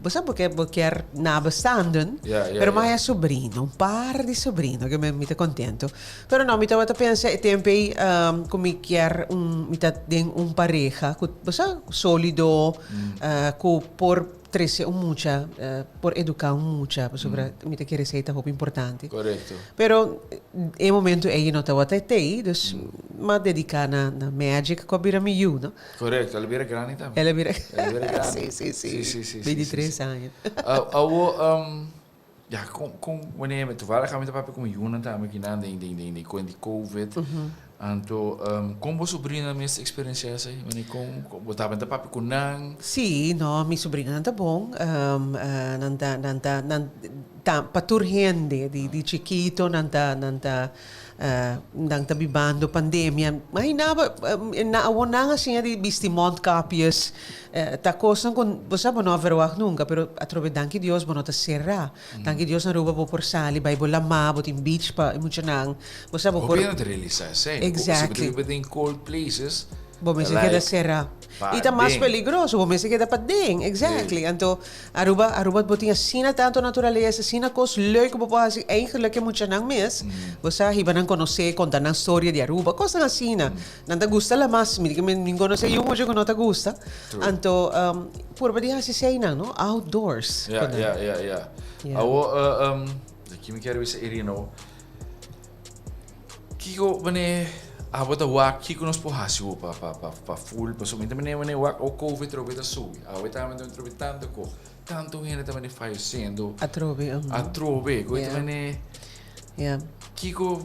bo sa bo ke, bo kier nabestaanden, pero m'a haya sobrino, un par di sobrino ke mi ta kontento. Pero no, mi tabata pensa e tempu ei ku mi kier un, mi ta den un pareha ku, bo sa, sólido, ku por Trece un mucha por educa un mucha pasobra mi ta kere esey ta hopi importante. Correcto. Pero e momento ey no tabata etey dus m'a dedica na na magic cu a bira mi yu no. Correcto, el a bira grandi tambe. El a bira El a bira grandi. Si si si. Si si si si. 23 aña. Awo ya con con wanneer toevallig mi ta papia cu mi yunan tambe kinan den den den den di covid. Anto, kon bo subrina mes eksperensia esei? Wanneer kon bo tabata papia ku nan? Sí, no, mi subrinanan ta bon. Nan ta, nan ta, nan ta pa tur hende, di di chikito nan ta, nan ta, nan ta bibando pandemia. Imagina bo, na awor nan a siña di bisti mondkapjes, ta kosnan ku bo sa bo no a verwagt nunka, pero atrobe danki Dios bo no ta será. Danki Dios na Aruba bo por sali bai bo lama, bo tin beach pa e muchanan. Bo sa bo por. Hopi hende ta realisa esei. Exactly. Si bo ta biba den cold places. Bo mester keda sera. I ta mas peligroso, bo mester keda paden. Exactly. Anto Aruba, Aruba bo tin asina tanto naturalesa, asina kos leuk ku bo por hasi. Eigenlijk e muchanan mes, bo sa hiba nan konosé, konta nan storia di Aruba, kosnan asina. Nan ta gusta la mas. Mi di ku mi konosé yu mucha ku no ta gusta. Anto purba di hasi eseinan, no? Outdoors. Ya, ya, ya, ya. Awor, ki mi kier bisa Irina? Kiko mane abo ta wak kiko nos por hasi bo pa pa pa pa full pasobra mi ta mane mane wak o covid trobe ta subi awe ta mane trobe tanto ko tanto hende ta mane fayeciendo Atrobe uhu. atrobe ku ta Yeah. mane Yeah. kiko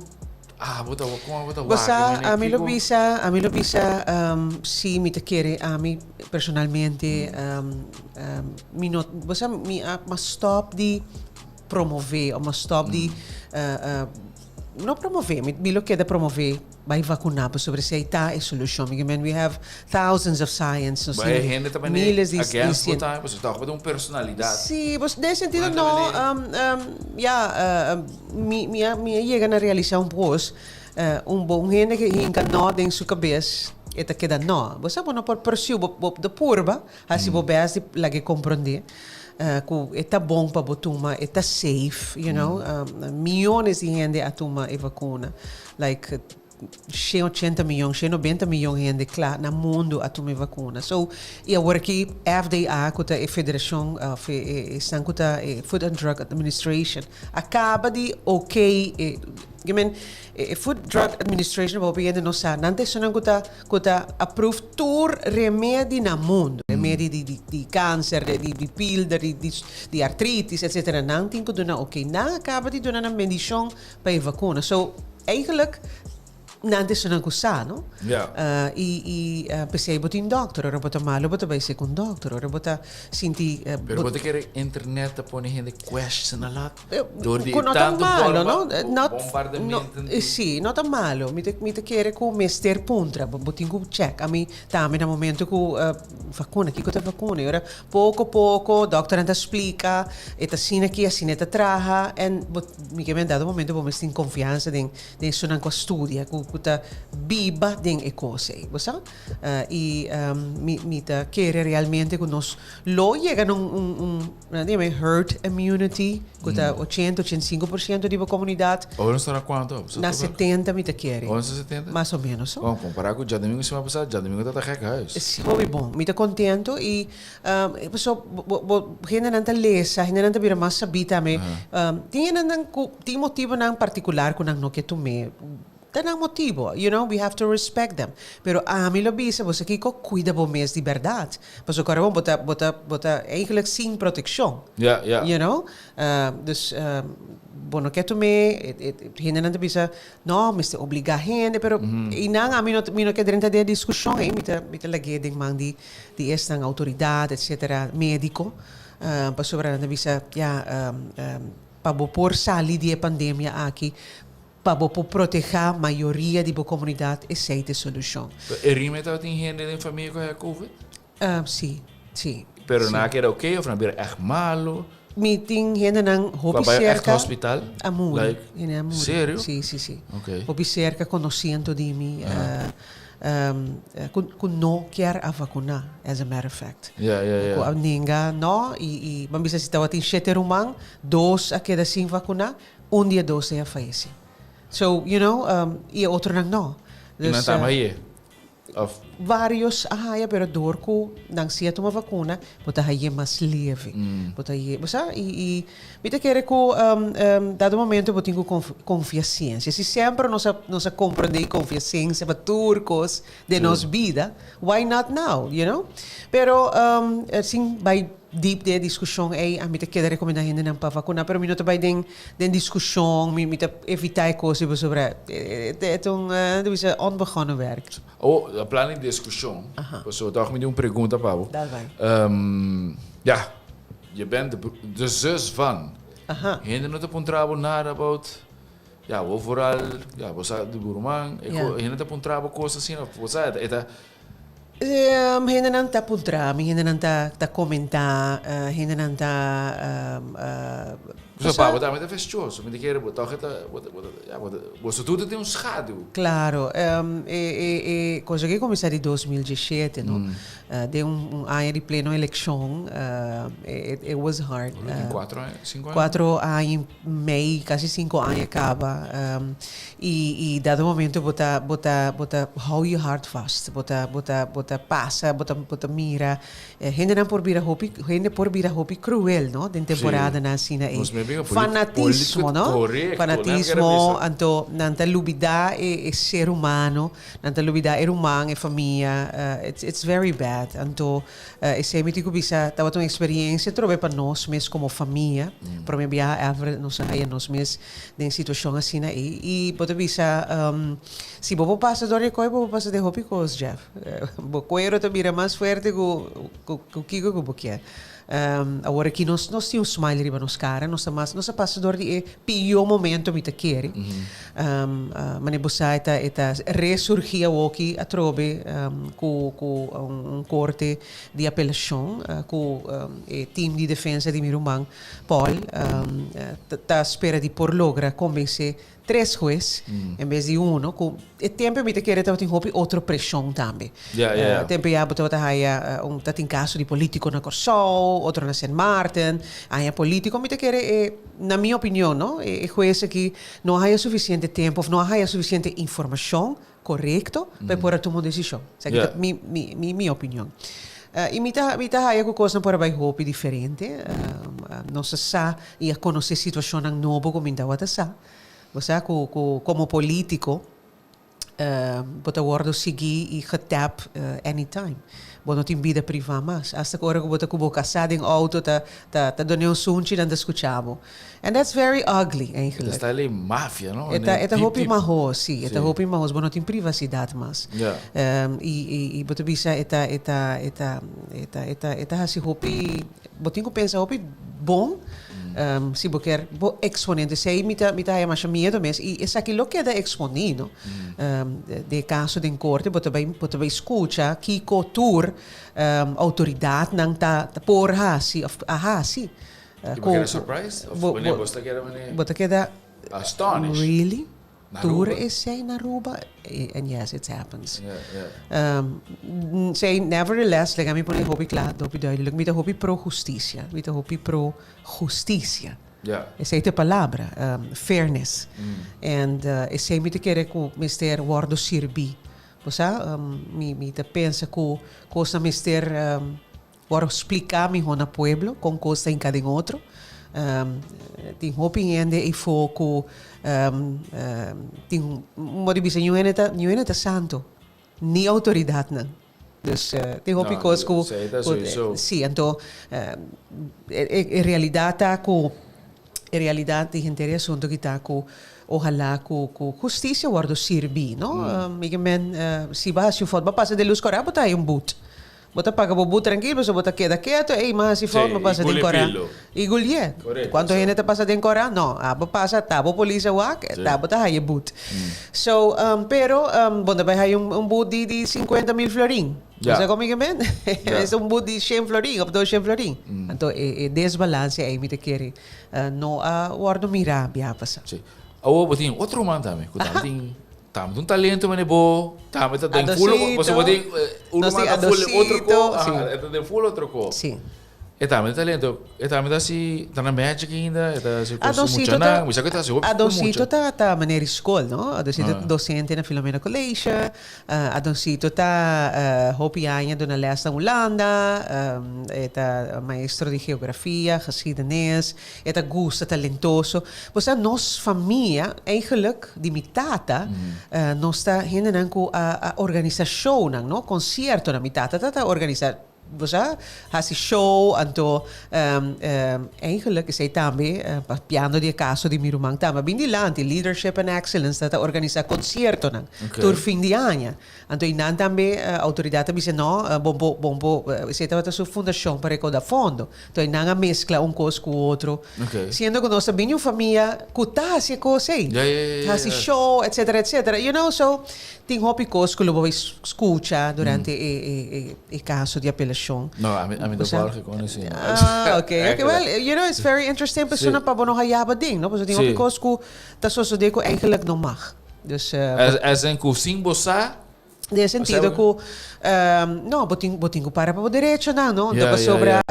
abo ta wak kon abo ta Bo wak sa mane ami lo kiko bisa ami lo bisa si mi ta kere ami personalmente mi no bo sa mi a stop di promove o mas stop di no promove mi mi lo keda promove bai vacuna pasobra esey ta e solucion mi men we have thousands of science nos Bai tin hende ta mane miles di against di bo tambe pasobra ta un personalidad. Si bos den sentido Bo ta no mane ya mi mi a mi a yega na realisa un pos un bo un hende ke hinka no den su kabes e ta keda no bo sa bo no por pursue bo bo ta purba hasi bo best di lag'e comprende. Ku e ta bon pa bo tuma, e ta safe, you know. Miyones di hende a tuma e vakuna. Like shen ochenta miyon, shen nobenta miyon hende kla na mundu a tuma e vakuna. So, i awor aki FDA ku ta e federashon òf e esnan ku ta e Food and Drug Administration a kaba di okay e, I mean, e Food Drug Administration pa hopi hende no sa, nan ta esunnan ku ta Ku ta approve tur remedi na mundu. Remedi di di di kanser, di di pilder, di di di artritis, etsetera. Nan tin ku duna oké. Nan a kaba di duna nan bendishon pa e vakuna. So, eigenlijk Nan ta esunnan ku sa, no? Ja. I i p'esei bo tin dòkter. Ora bo ta malu bo ta bai sek un dòkter. Ora bo ta sinti. Pero bo ta kere internet ta pone hende question a lot? Dor di Ku no ta tantu malo, borba, no? Not, bombardamento no, di. Sí, no ta malo. Mi ta mi ta kere ku mester puntra. Bo bo tin ku check. Ami tambe na momento ku vakuna, kiko ta vakuna? I ora poko poko dòkternan ta splika, e ta asina aki, asina e ta traha. En bo mi ke men dado momento bo mester tin konfiansa den Den esunnan ku a studia, ku ku ta biba den e kos ei, bo sa? I mi mi ta kere realmente ku nos lo yega na un un un nan ta yama e herd immunity, ku ta ochenta, 85% di bo komunidat. Ora nos ta na kuantu? Na 70 mi ta kere. Ora nos ta 70? Mas o menos. Bon, kompará ku djadumingu siman pasá, djadumingu ta ta gek huis. Si, hopi bon. Mi ta kontento i Paso bo bo hendenan ta lesa, hendenan ta bira mas sabí tambe. Tin hendenan ku tin motibonan partikular ku nan no ke tum'é. Ta nan motibo, you know, we have to respect them. Pero ami lo bisa bo sa kiko, kuida bo mes di bèrdat. Pasobra kòrda bon bo ta bo ta bo ta eigentlik sin protekshon. Ja, ja. You know? Dus bo no ke tum'é, hendenan ta bisa No, mester obligá hende, pero einan ami no mi no ke drenta den e diskushon ei, mi ta mi ta lag'é den man di di esnan outoridat etsetera médiko, pasobra nan ta bisa ya pa bo por sali di e pandemia aki, pa bo por protehá mayoria di bo komunidat esei ta e solushon. Pero e rima tabatin hende den famia ku a haya covid? Sí, sí. Pero nan a keda oké of nan a bira ègt malu? Mi tin hendenan hopi Cu a bai echt cerca hospital? a muri. Like, Hende a muri. serio? Sí, sí, sí. Oké. Hopi cerca conociendo di mi, cu, cu no kier a vacuna, as a matter of fact. Ja, ja, ja. Cu a nenga no y, y ban bisa si tabatin shete ruman, dos a keda sin vacuna, un di e dos ei a fayece. So, you know, y e otronan no. Y nan Dus, tamba haye? Of. Varios a haya pero door cu nan si a tuma vacuna bo ta haye mas leve. Bo ta haye, bo sa, y y mi ta kere cu dado momento bo tin cu confia ciencia. Si semper nos a nos a comprende y confia ciencia pa tur cos den nos bida, why not now, you know? Pero sin bay deep den e discusion ey, ami ta keda recomenda hendenan pa vacuna, pero mi no ta bay den den discusion, mi mi ta evita e cos ey pasobra e ta un ta bisa onbegonnen werk. Oh, a plan di discusion, pasobra toch mi tin un pregunta pa bo. Dal bay. Ja, je bent de de zus van. Hende no ta puntra bo nada about, ja, bo vooral, ja, bo sa di bo ruman, hende ta puntra bo cos asina, bo sa e ta. Hendenan ta puntra mi, hendenan ta ta komentá, hendenan ta Pasobra pa bo tambe ta festoso, mi ta kere bo tòg e ta, bo ta, bo ta, ya, bo ta, boso tur ta tin un schaduw. Klaro, e e e kos aki a kuminsá di 2017, no? Den un un aña di pleno elekshon, it it was hard. Lo tin kuatro aña, sinku aña? Kuatro aña i mei, kasi sinku aña kaba. I i dado momento bo ta bo ta bo ta hou je hart vast, bo ta bo ta bo ta pasa, bo ta bo ta mira hendenan por bira hopi hende por bira hopi cruel no den temporadanan asina ei. Nos me bira Fanatismo no, Correcto, fanatismo anto nan ta lubida e e ser humano, nan ta lubida e ruman, e famia, it's it's very bad. Anto Esei mi tin ku bisa tabata un eksperiencia trobe pa nos mes komo famia. Prome biaha ever nos a haya nos mes den situashon asina ei. I bo ta bisa si bo por pasa dor di e koi bo por pasa den hopi kos Jeff. Bo kuero ta bira mas fuerte ku ku kiko ku bo kier. Awor aki nos nos tin un smile riba nos kara, nos ta mas nos a pasa dor di e pió momento mi ta kere. Manera bo sa e ta e ta resurgí awoki atrobe ku ku un korte di apelashon ku e team di defensa di mi ruman Paul ta spera di por logra kombensé tres hues en bes di uno ku e tempo mi ta kere tabatin hopi otro preshon tambe. Tempo ya bo tabata haya un ta tin kaso di politico na Kòrsou, otro na Sint Maarten, haña politico mi ta kere e na mi opinion no e hues aki no a haya sufisiente tempo of no a haya sufisiente informashon korekto pa e por a tuma un desishon. Esaki ta mi mi mi opinion. I mi ta mi ta haya ku kosnan por a bai hopi diferente. Nos a sa i a konosé situashonnan nobo ku mi tabata sa. Bo sa ku ku komo polítiko. Bo ta wordo sigui y getap anytime. Bo no tin bida priva mas. Hasta cu ora cu bo ta cu bo casa den auto ta ta ta done un sunchi nan ta scucha bo. And that's very ugly eigenlijk. E ta style mafia no? E ta e ta hopi mahos si. E ta hopi mahos. Bo no tin privacidad mas. Y y y bo ta bisa e ta e ta e ta e ta e ta e ta haci hopi bo tin cu pensa hopi bon si bo kier bo exponente. Esey mi ta mi ta haya masha miedo mes y esaki lo keda exponi no. Den e caso den corte bo ta bay bo ta bay scucha kico tur autoridadnan ta por haci of a haci. Y bo keda surprised of wanneer bo ta keda wanneer Bo ta keda astonished. Really? Tur esey na Aruba? And yes, it happens. Sey, nevertheless, laga mi pone hopi kla, hopi duidelijk, mi ta hopi pro husticia. Mi ta hopi pro husticia. Esey ta e palabra, fairness. And esey mi ta kere ku mester wordo sirbi. Bo sa, mi ta pensa ku kosnan mester Por spliká mihó na pueblo kon kos ta hinká den otro. Tin hopi hende eifó ku tin modo di bisa niun hende ta niun hende ta santu, ni outoridatnan. Dus tin hopi kos ku si anto e realidat ta ku e realidat di henter e asuntu aki ta ku ohalá ku ku hustisia wòrdu sirbí no. Mi ke men si bo hasi un fout bo a pasa den lus kòrá bo ta haña un but. Bo ta paga bo but trankil pasobra bo ta keda keto, ey mas hasi fout bo pasa den kora. I gulié. Kuantu hende ta pasa den kora? No, abo pasa ta bo polis a wak, ta bo ta haya but. So, pero bo no ta bai haya un but di di sinkuenta mil florin. Bo sa kon mi ke men? Es un but di shen florin of doshen florin. Anto e desbalanse ey mi ta kere no a wòrdu mirá bia pasa. Sí. Awor bo tin otro ruman tambe ku tambe tin Tambe ta un talento mane bo tambe ta den full Adosito. pasobra bo tin un Nos ruman tin ta full otro ko Adosito, aha sí. e ta den full otro ko. Sí. E tambe ta talento e tambe ta hasi ta na magic ainda e ta hasi kos ku Adosito ta muchanan mi sa ku e ta hasi hopi ku mucha. Adosito ta ta manera di skol no Adosito ta docente na Filomena College Adosito ta hopi aña duna les na Hulanda e ta maestro di geografia, geschiedenis. E ta gusta, talentoso. Bo sa nos famia, eigenlijk di mi tata, nos ta hendenan ku a a organisa shownan, no, konsiertonan. Mi tata ta ta organisa, bo sa, hasi show, anto eigenlijk esei tambe, papiando di e kaso di mi ruman tambe a bin dilanti, Leadership and Excellence ta ta organisa konsiertonan tur fin di aña. Anto i nan tambe outoridat a bisa no, bo bo bo bo esei tabata su fundashon pa rekoda fondo. Anto i nan a meskla un kos ku otro. Siendo ku nos ta bini un famia ku ta hasi e kos ei. Hasi show etcetera etcetera. You know so tin hopi kos ku lo bo bai skucha durante e e e kaso di apelashon. No, ami ami ta volg e kon asina. Ah okay okay well you know it's very interesting pasobra pa bo no hayaba den no pasobra tin hopi kos ku ta sosode ku eigenlijk no mag. Dus, As, as in ku sin bo sa? Den e sentido ku, no, bo tin, bo tin ku para pa bo derechonan, no? Unda pasobra,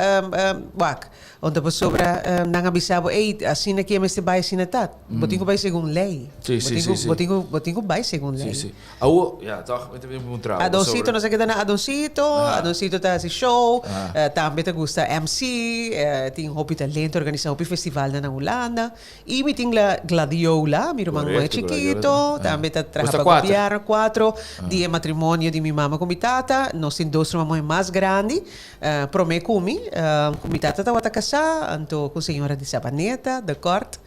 wak, unda pasobra nan a bisa bo, ey, asina ke mester bai, asina ta. Bo tin ku bai segun lei. Sí, sí, sí, sí. Bo tin ku, bo tin ku bai segun lei. Sí, sí. Awo, ya, tòg mi ta bin puntra bo Adoncito, nos a keda na Adoncito. Adoncito ta hasi show, tambe ta gusta MC, tin hopi talento, organisa hopi festivalnan na Hulanda. Y mi tin la Gladiola, mi ruman muhe chikito, tambe ta traha pa gobierno, cuatro, di e matrimonio di mi mama cu mi tata. Nos tin dos ruman muhe mas grandi, prome cu mi, cu mi tata tabata casa, anto cu señora di Sabaneta, de Kort.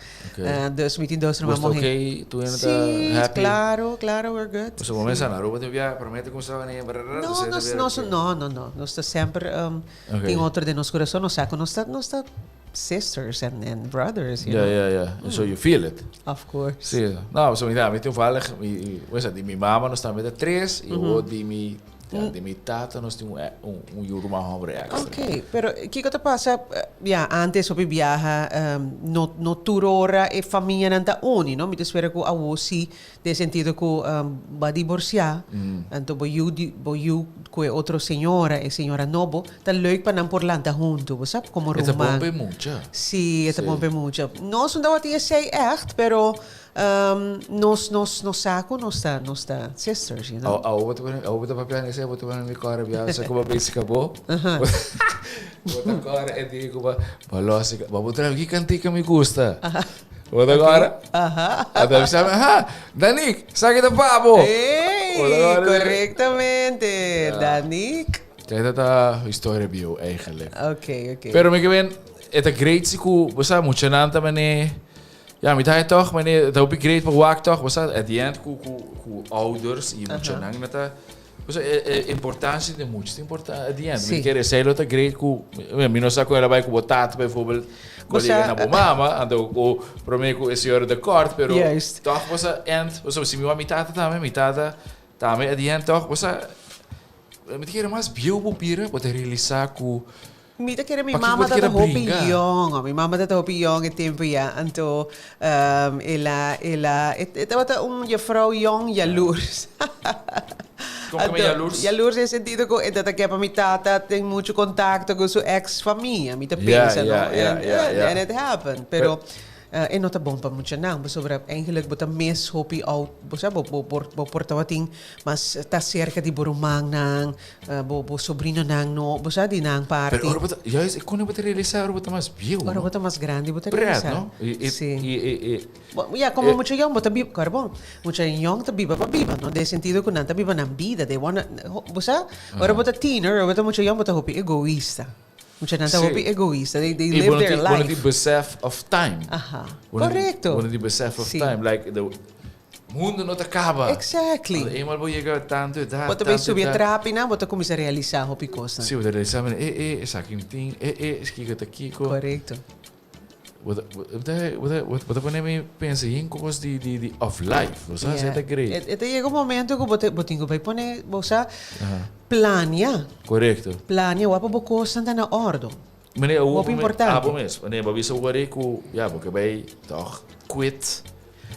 Dus mi tin dos ruman muhe. Bo sta ok? Tu hende ta happy? Si, claro, claro, we're good. Pasobra bo mester na Aruba tin bia, prome ta cuminsa wani, No, nos, no, no, no, nos ta semper tin otro den nos curason, nos sa cu nos ta, nos ta. Sisters and and brothers, you Yeah, know. yeah, yeah. And so you feel it. Of course. Sí. No, so mi mi toevallig, mi, hoe is dat, di mi mama nos tambe ta tres, y awor di mi, ja, di mi tata nos tin un, e- un, un yu ruman homber extra. Ok, pero kiko ta pasa, ya, antes hopi biaha, no, no tur ora e famianan ta uni, no? Mi ta spera ku awor sí, Den sentido ku bo a diborsiá, anto bo yu di bo yu ku e otro señora, e señora nobo, ta leuk pa nan por lanta huntu, bo sa, komo E ta bon ruman. pa e mucha. Sí, e ta bon pa e mucha. Nos no tabatin esei ègt, pero nos nos nos sa ku nos ta nos ta sisters, you know. Awo bo ta pone awo bo ta papia esei bo ta pone mi kòrda bia sa ku bo besi kabo. Bo ta kòrda e dia ku bo bo lòs bo bo traha ki kantika mi gusta. Bo ta gora? Aha. Ata bisa mi, aha, Danik, sa ki ta pa bo. Hey, Bo ta gora? correctamente, Danik. Kijk, dat ta historia bieu eigenlijk. Oké, oké. Pero mi ke ben, e ta great si ku, bo sa, muchanan ta mane, ja, mi ta haña tòg, mane, ta hopi great pa wak tòg, bo sa, at the end ku, ku, ku ouders i muchanan na ta, bo sa, e, e importancia di mucha ta importa at the end. Mi Sí. kere esei lo ta great ku, mi no sa ku el a bai ku bo tata bijvoorbeeld, Bo ku a yega sa, na bo mama, anto ku promé ku e señora de kort, pero Juist. tòg bo sa end, bo sa, si mi wak mi tata tambe, mi tata tambe at the end tòg, bo sa, Mi ta kere mas bieu bo bira, bo ta realisá ku. Mi ta kere mi Pakiko mama bo ta ta kere hopi bringa? yong. Mi mama ta hopi yong e tempo ya. Anto el a, el a, e tabata un juffrouw yong jaloers. Kon ke men jaloers? Jaloers den sentido ku e ta ke pa mi tata ten mucho kontakto ku su ex famia. Mi ta Ja, pensa, no? ja, ja, En, ja, ja. and it happened. Pero E no ta bon pa muchanan, pasobra eigenlijk bo ta mes hopi oud, bo sa, bo bo por bo por tabatin mas ta cerca di bo rumannan, bo bo sobrinonan no, bo sa, di nan parti. Pero ora bo ta, juist e kone bo ta realisa ora bo ta mas bieu, Ora no? bo ta mas grandi bo ta Pret, realisa. no? I i Si. i i i. Bo, ya, como mucha yong bo ta biba, kor bon, mucha yong ta biba pa biba, no? Den sentido cu nan ta biba nan bida, they wanna, bo sa, ora bo ta tiener, ora bo ta mucha yong bo ta hopi egoista. Muchanan ta Sí. hopi egoista. They, they I live bo no their tin, bo no life. tin besef of time. Aha. Bo no tin- Correcto. Bo no tin besef of Sí. time. Like, the mundo no ta caba. Exactly. Ando eenmaal bo yega tanto edad, Bo ta bay tanto subi e edad. trapinan, bo ta cuminsa realisa hopi cosnan. Sí, bo ta realisa, mira, e, e, esaki mi tin, e, e, esaki ta kiko. Correcto. Bo ta, bo ta, bo ta, bo ta pone mi pensa yin cos di, di, di of life. Bo sa, Yeah. ta great. E, e ta yega un momento cu bo te, bo tin cu bay pone, bo sa, Aha. plania. Correcto. Plania, wak pa bo cosnan ta na ordo. Meneer, hoe Hopi importante. Abo mes. Meneer, bo bisa wori cu, ja, bo ke bay toch quit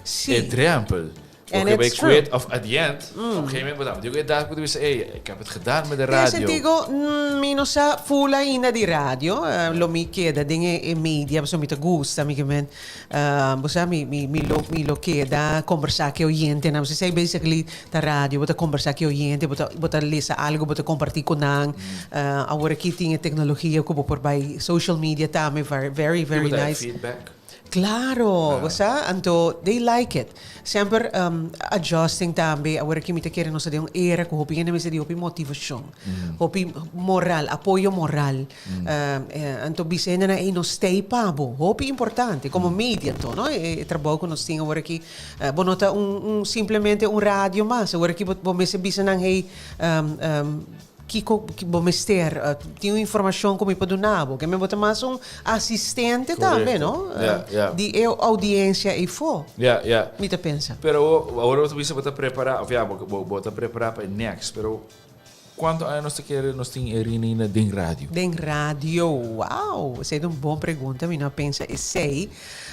Sí. e drempel. And Bo ke bay it's true. quit of at the end, op een gegeven moment, bo ta digo edad cu ta bisa, ey, ik heb het gedaan met de Den radio. sentido, mi no sa full ainda di radio, lo mi keda den e media pasobra mi ta gusta, mi ke men, bo sa, mi mi mi lo mi lo keda kombersá ku e oyentenan, pasobra esei basically ta radio, bo ta kombersá ku e oyente, bo ta bo ta lesa algu, bo ta kompartí ku nan, awor aki tin e teknologia ku bo por bai social media tambe, very very I bo ta nice. feedback. Claro, bo sa, anto they like it. Semper adjusting tambe, awor aki mi ta kere nos ta den un era ku hopi hende mester di hopi motivashon, hopi moral, apoyo moral. Anto bisa hendenan ey nos stay pa bo, hopi importante, komo media anto, no, e trabou ku nos tin awor aki, bo no ta un un simplemente un radio mas, awor aki bo mester bisa nan hey, Kiko bo mester? Tin un informacion cu mi por duna bo. Keme bo ta mas un asistente tambe, no? Yeah, yeah. Di e audiencia eyfo. Yeah, yeah. Mi ta pensa. Pero awor bo ta bisa bo ta prepara, of ya, bo, bo, bo ta prepara pa e next, pero cuanto aña nos ta kere nos tin e Rinina den radio? Den radio? Wow! Esey ta un bon pregunta, mi no a pensa esey.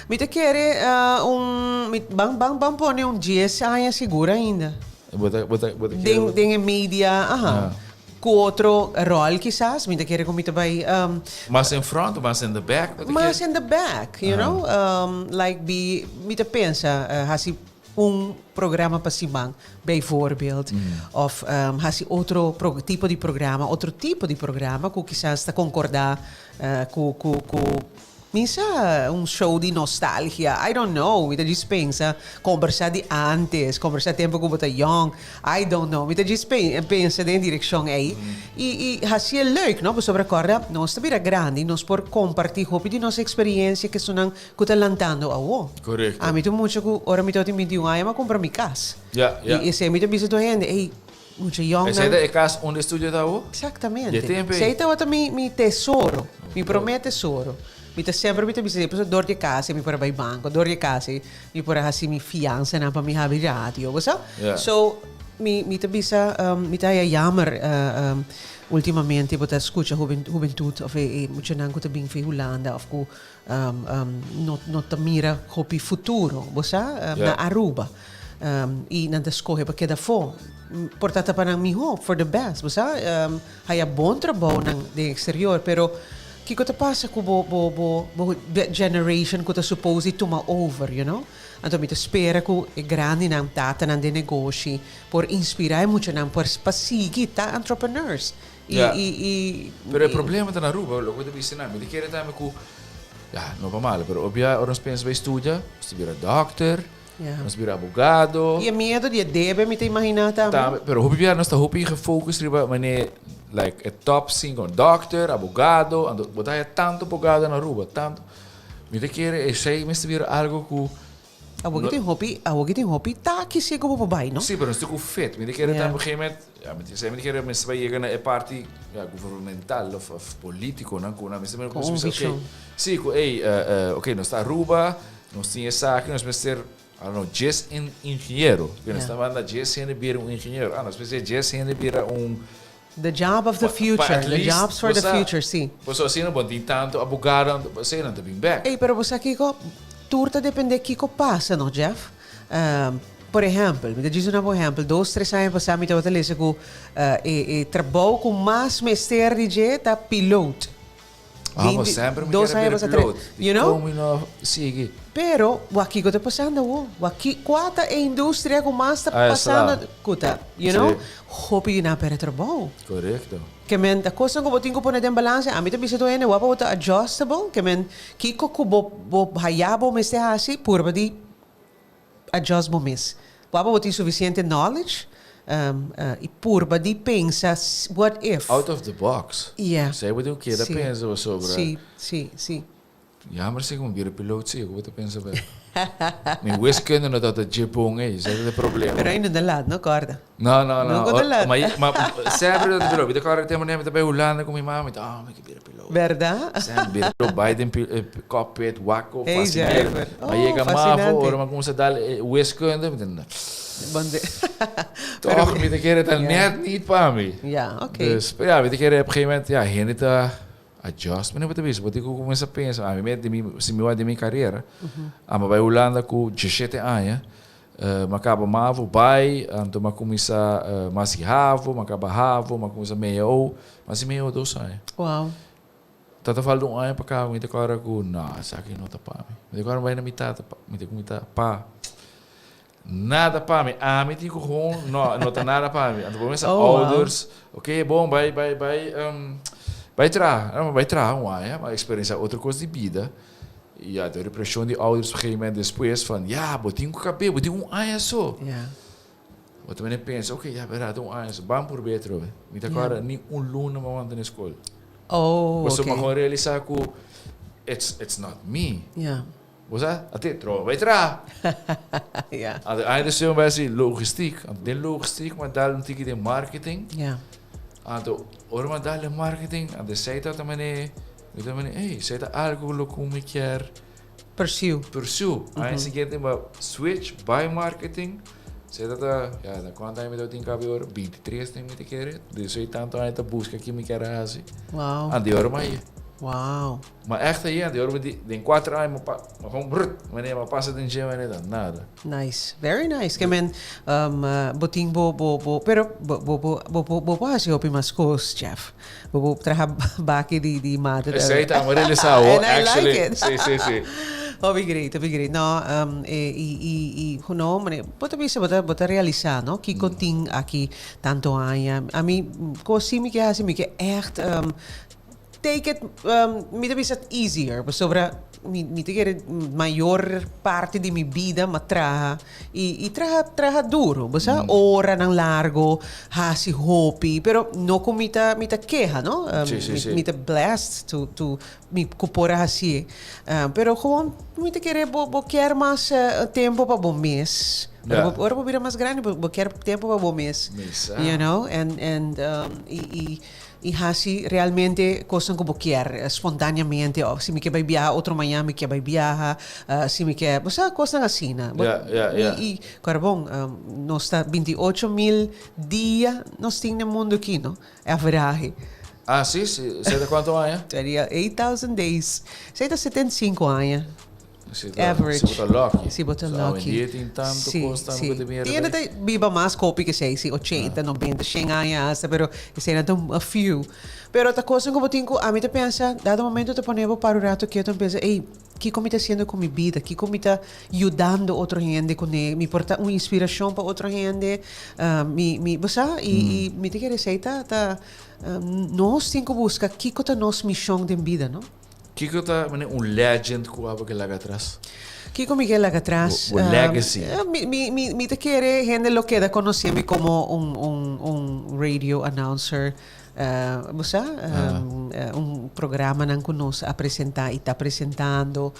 Mi ta kere un, mi, ban, ban, ban pone un dies aña sigur ainda. Bo ta, bo ta, bo ta kere. Den, den e media, aha. Ah. Ku otro rol kisas, mi ta kere ku mi ta bai. Mas in front of mas in the back? Bo ta Mas kere? in the back, you know. Like bi, mi ta pensa hasi un programa pa siman, bijvoorbeeld. Of hasi otro pro, tipo di programa, otro tipo di programa ku kisas ta konkorda ku, ku, ku. Mi sa un show di nostalgia, I don't know, mi ta djis pensa kombersá di antes, kombersá tempu ku bo ta yong, I don't know, mi ta djis pensa den e direkshon ei i i hasié leuk no, pasobra kòrda nos ta bira grandi, nos por kompartí hopi di nos eksperiensia ku esunnan ku ta lantando awo. Korekto. Ami ta mucha ku ora mi tabata tin bintiun aña mi a kumpra mi kas. Ya, ya. I esei mi ta bisa tur hende, ey, Mucha yongnan. Esei ta e kas unda e studio ta awo? Exactamente. Di e tempu ei. Esei tabata mi mi tesoro, mi promé tesoro. Mi ta semper mi ta bisa esei, pasobra dor di e kas ei mi por a bai banko, dor di e kas ei mi por a hasi mi fiansanan pa mi habri radio, bo sa? Ja. So, mi mi ta bisa, mi ta haya jammer ultimamente bo ta skucha huben hubentut òf e e muchanan ku ta bin fi Hulanda òf ku no no ta mira hopi futuro, bo sa, na Ja. Aruba. I nan ta skohe pa keda afó. Por ta ta pa nan mihó, for the best, bo sa, haya bon trabounan den eksterior, pero kiko ta pasa ku bo bo bo bo generation ku ta suppose di tuma over, you know? Anto mi ta spera ku e grandinan, tatanan den negoshi, por inspirá e muchanan por pa sigui ta entrepreneurs. I Ja. i i Pero e problema ta na Aruba, loke bo ta bisa nan, mi ta kere tambe ku. Ja, no pa malo, pero obvia ora nos pensa bay studia, nos ta bira dokter, Ja. nos bira abogado. Y e miedo di e debe mi ta imagina tambe. Tambe, pero hopi bia nos ta hopi gefocus riba mane like e top 5, dokter, abogado, anto bo ta haya tanto abogado na Aruba, tanto. Mi ta kere esey mester bira algo cu Awor ki tin hopi, awor ki tin hopi taki si ku bo por bai, no? Sí, pero nos tin ku fit. Mi ta kere Ja. tambe op een gegeven moment, ja, mi ta mi ta kere mester bai yega na e parti, ja, gouvernemental of, of politico nan ku nan mester Ku un bisa, oké, vision. sí, ku ey, oké, nos ta Aruba, nos tin esaki, nos mester, I don't know, djes in ingeniero. Oké, nos Ja. ta manda djes hende bira un ingeniero. Ah, nos mester djes hende bira un The job of the Pa- pa future, at the least, jobs for the bo sa- future, sí. Pasobra asina bo no tin tanto abogado, asina nan ta bin bek. Ey, pero bo sa kiko? Tur ta depende kiko pasa, no, Jeff? Por ehempel, mi ta djis una bo ehempel, dos, tres aña pasá mi tabata lesa ku e e trabou ku mas mester di dje ta piloot. Ah, bo semper mi Dos kier a aña bira pasá, tres, piloot. you know? Dikon mi no sigui? Pero, wak kiko ta pasando awor? Wak ki, kua ta e industria ku mas ta Ah, esla. pasando? Ku ta, you know? Sí. Hopi di nan perde trabou. Korekto. Ke men, ta kosnan ku bo tin ku pone den balansa. Ami ta bisa tur hende, wak pa bo ta adjustable. Ke men, kiko ku bo, bo haya bo mester hasi, purba di adjust bo mes. Wak pa bo tin sufisiente knowledge, i purba di pensa what if. Out of the box. Yeah. Esei bo tin ku keda Sí. pensa pasobra. Sí, sí, sí. Jammer si ku mi bira piloot si, ku bo ta pensa bel? Mi wiskunde no tabata dje bon ey, esei ta e problema. Pero ainda no laat, no corda. No, no, no. Nunca ta laat. Ma, ma semper mi tabata piloot. Mi ta corda tempo mi ta bay Hulanda ku mi mama, mi ta, oh, mi ke bira piloot. Berdad? Semper bira piloot, bay den cockpit, wak Ey, fascineer. zuiver. Ma yega Oh, mavo, fascinante. ora mi a cuminsa dal e wiskunde, mi ta, Bande. Toch, mi ta kere ta Ja. net niet pa mi. Ja, oké. Dus, pero ja, mi ta kere op een gegeven moment, ja, hende ta adjust. Mane bo ta bisa, bo tin ku kuminsá pensa, ami mi di mi, si mi wak di mi karera, ami bai Hulanda ku diesshete aña, mi a kaba mavo bai, anto mi a kuminsá mas di havo, mi a kaba havo, mi a kuminsá meo, mi a hasi meo dos aña. Wow. Ta ta falta un aña pa kaba, mi ta kòrda ku, no, esaki no ta pa mi. Mi ta kòrda mi bai na mi tata, mi ta ku mi tata, pa, Nada pa mi. Ami tin cu gewoon, no, no ta nada pa mi. Anto bo mester Oh, wow. ouders, oké, bon, bai, bai, bai, bai traha. No, bai traha un aña, bai experiencia otro cos di bida. Y ya, de represion di ouders op een gegeven moment despues van, ya, bo tin cu cabe, bo tin un aña so. Ja. Bo ta mene pensa, oké, ya, berdad, un aña so, ban purbe atrobe. Mi ta acorda ni un luna mi a wanta na school. Oh, Pasobra mi oké. a gewoon realisa cu it's, it's not me. Ja. Bo sa? A te troba bai traha. Ja. Anto aña despues mi bai hasi logistiek. Anto den logistiek mi a dal un tiki den marketing. Ja. Anto ora mi a dal den marketing, anto esei tabata manera, mi ta manera, ey, esei ta algo lo ku mi kier Pursue. pursue. Aña siguiente mi a switch bai marketing. Esei tabata, ya, na kuantu aña mi tabatin kabi ora? Bintitres den mi ta kere. Despues di tantu aña ta buska ki mi kier a hasi. Wow. Anto di ora mi a haña. Wow. Ma echt ayer, di ora mi di, den cuatro aña mi pa, mi gewoon brut, wanneer mi pasa den dje, wanneer dan nada. Nice, very nice. Ke men, um, bo tin bo, bo, bo, pero bo, bo, bo, bo, bo, bo por haci hopi mas cos, Jeff. Bo por traha baki di, di mata. Esey ta amo realisa ho, And I like actually. it. Si, si, si. Hopi great, hopi great. No, um, e, y, y, y, no, mane, bo ta bisa, bo ta, bo ta realisa, no? Kico tin aki tanto aña. Ami, cos si mi ke haci, mi ke echt, um, Take it, mi ta bisa easier, pasobra mi mi ta kere mayor parti di mi bida m'a traha y y traha traha duro, bo sa, oranan largo, haci hopi, pero no cu mi ta mi ta keha, no, Sí, sí, mi sí. mi ta blessed to to mi cu por a hacié, pero gewoon mi ta kere bo bo kier mas tempo pa bo mes, ora bo ora bo bira mas grandi bo bo kier tempo pa bo mes, Mi sa. you know, and and y y I hasi realmente kosnan ku bo kier, spontaneamente, òf si mi ke bai biaha otro mañan mi ke bai biaha, si mi ke, bo sa kosnan asina. Bo, Ja, ja, ja. I, i kòrda bon, nos ta 28 mil dia nos tin na mundu aki, no? Averahe. Ah, si? Si, esei ta kuantu aña? 28,000 days. Esei ta 75 aña. Si ta, Average. si bo ta lucky. Si bo ta So, lucky. awendia tin tanto Sí, cos tambe sí. cu ta bini Tin hende erbij. ta biba mas kopi ke esei, sí, 80, 90, 100 aña hasta, pero eseinan ta un a few. Pero ta cosnan cu bo tin cu, ami ta pensa, dado momento ta pone bo para un rato keto en pensa, ey, kico mi ta haciendo cu mi bida? Kico mi ta yudando otro hende cune? Mi por ta un inspiracion pa otro hende? Mi, mi, bo sa? Y, y mi ta kere esei ta, ta, nos tin cu busca kico ta nos mision den bida, no? Kiko ta mane un legend ku abo ke laga atras? Kiko mi ke laga atras? Bo legacy. Mi ta kere hende lo keda konosé mi komo un un un radio announcer. Bo sa, un programanan ku nos a presentá i ta presentando.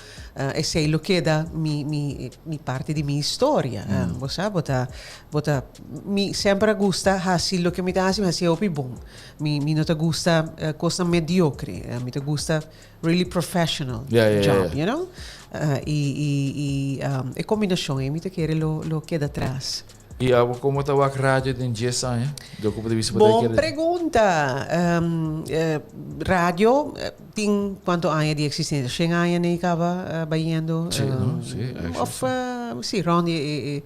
Esei lo keda mi mi mi parti di mi historia. Bo sa, bo ta bo ta mi semper a gusta hasi loke mi ta hasi, mi hasi hopi bon. Mi mi no ta gusta kosnan mediocre. Mi ta gusta really professional job, you know. I i i e kombinashon ei mi ta kere lo lo keda atras. I abo komo ta wak radio den dies aña? Dor ku bo ta bisa bo ta Bon kere. pregunta. Radio tin kuantu aña di eksistensia? Shen aña nei kaba bayendo? Si, no? Si, actually Of si, rond di e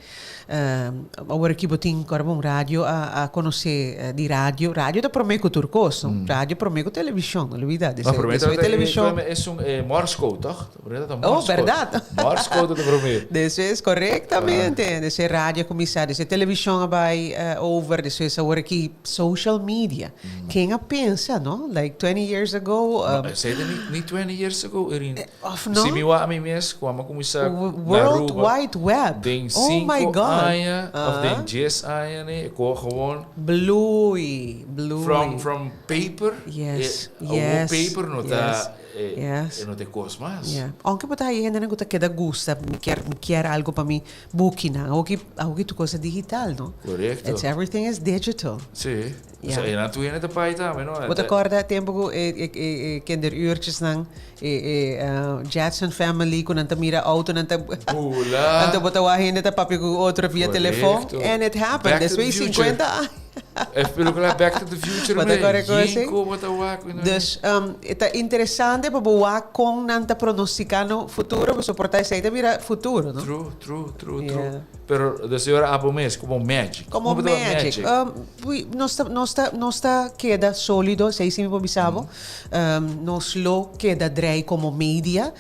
Awor aki bo tin kòrda bon radio a konosé di radio. Radio ta promé ku tur kos, no? Radio promé ku televishon, no lubida. No, promé tabata televishon. Esun e Morse code, tòg? Promé tabata Morse code. Oh, bèrdat. Morse code tabata promé. Despues, korektamente. Despues radio a kuminsá, despues televishon a bai over, despues awor aki social media. Ken a pensa, no? Like 20 years ago. No, esei ta ni 20 years ago, Erin. Of no? Si mi wak ami mes, ku amo kuminsá na Aruba. World Wide Web. Den Oh my sinku God. aña of den dies aña ni, e koho gewoon. Bloei, bloei. From, from paper. Yes, e, awor yes, paper no ta, yes, e, yes. e no ta e kos mas. Yeah. Aunke bo ta haya hendenan ku ta keda gusta, mi kier, mi kier algo pa mi bukinan. Awor ki, awor ki tur kos ta digital, no? Korekto. It's everything is digital. Sí. Ja. Osea, e nan tur hende ta pai tambe, no? Bo ta kòrda tempu ku e, e, e, e kinderuurtjesnan, e, e Jetson family ku nan ta mira auto, nan ta Bula. Anto bo ta wak hende ta papia ku otro via telefon. Korekto. And it happened. Back to the Despues future. 50 aña. E película Back to the Future Bo ta me. kòrda ku esei? Yinko bo ta wak. Dus e ta interesante pa bo wak kon nan ta pronosticá no futuro, pasobra por ta esei ta bira futuro, no? True, true, true, true. Yeah. Pero de señora abo mes, como magic. Como Como magic. Nos ta, nos ta, nos ta keda solido, esei si mi por bisa bo. Nos lo keda drei como media.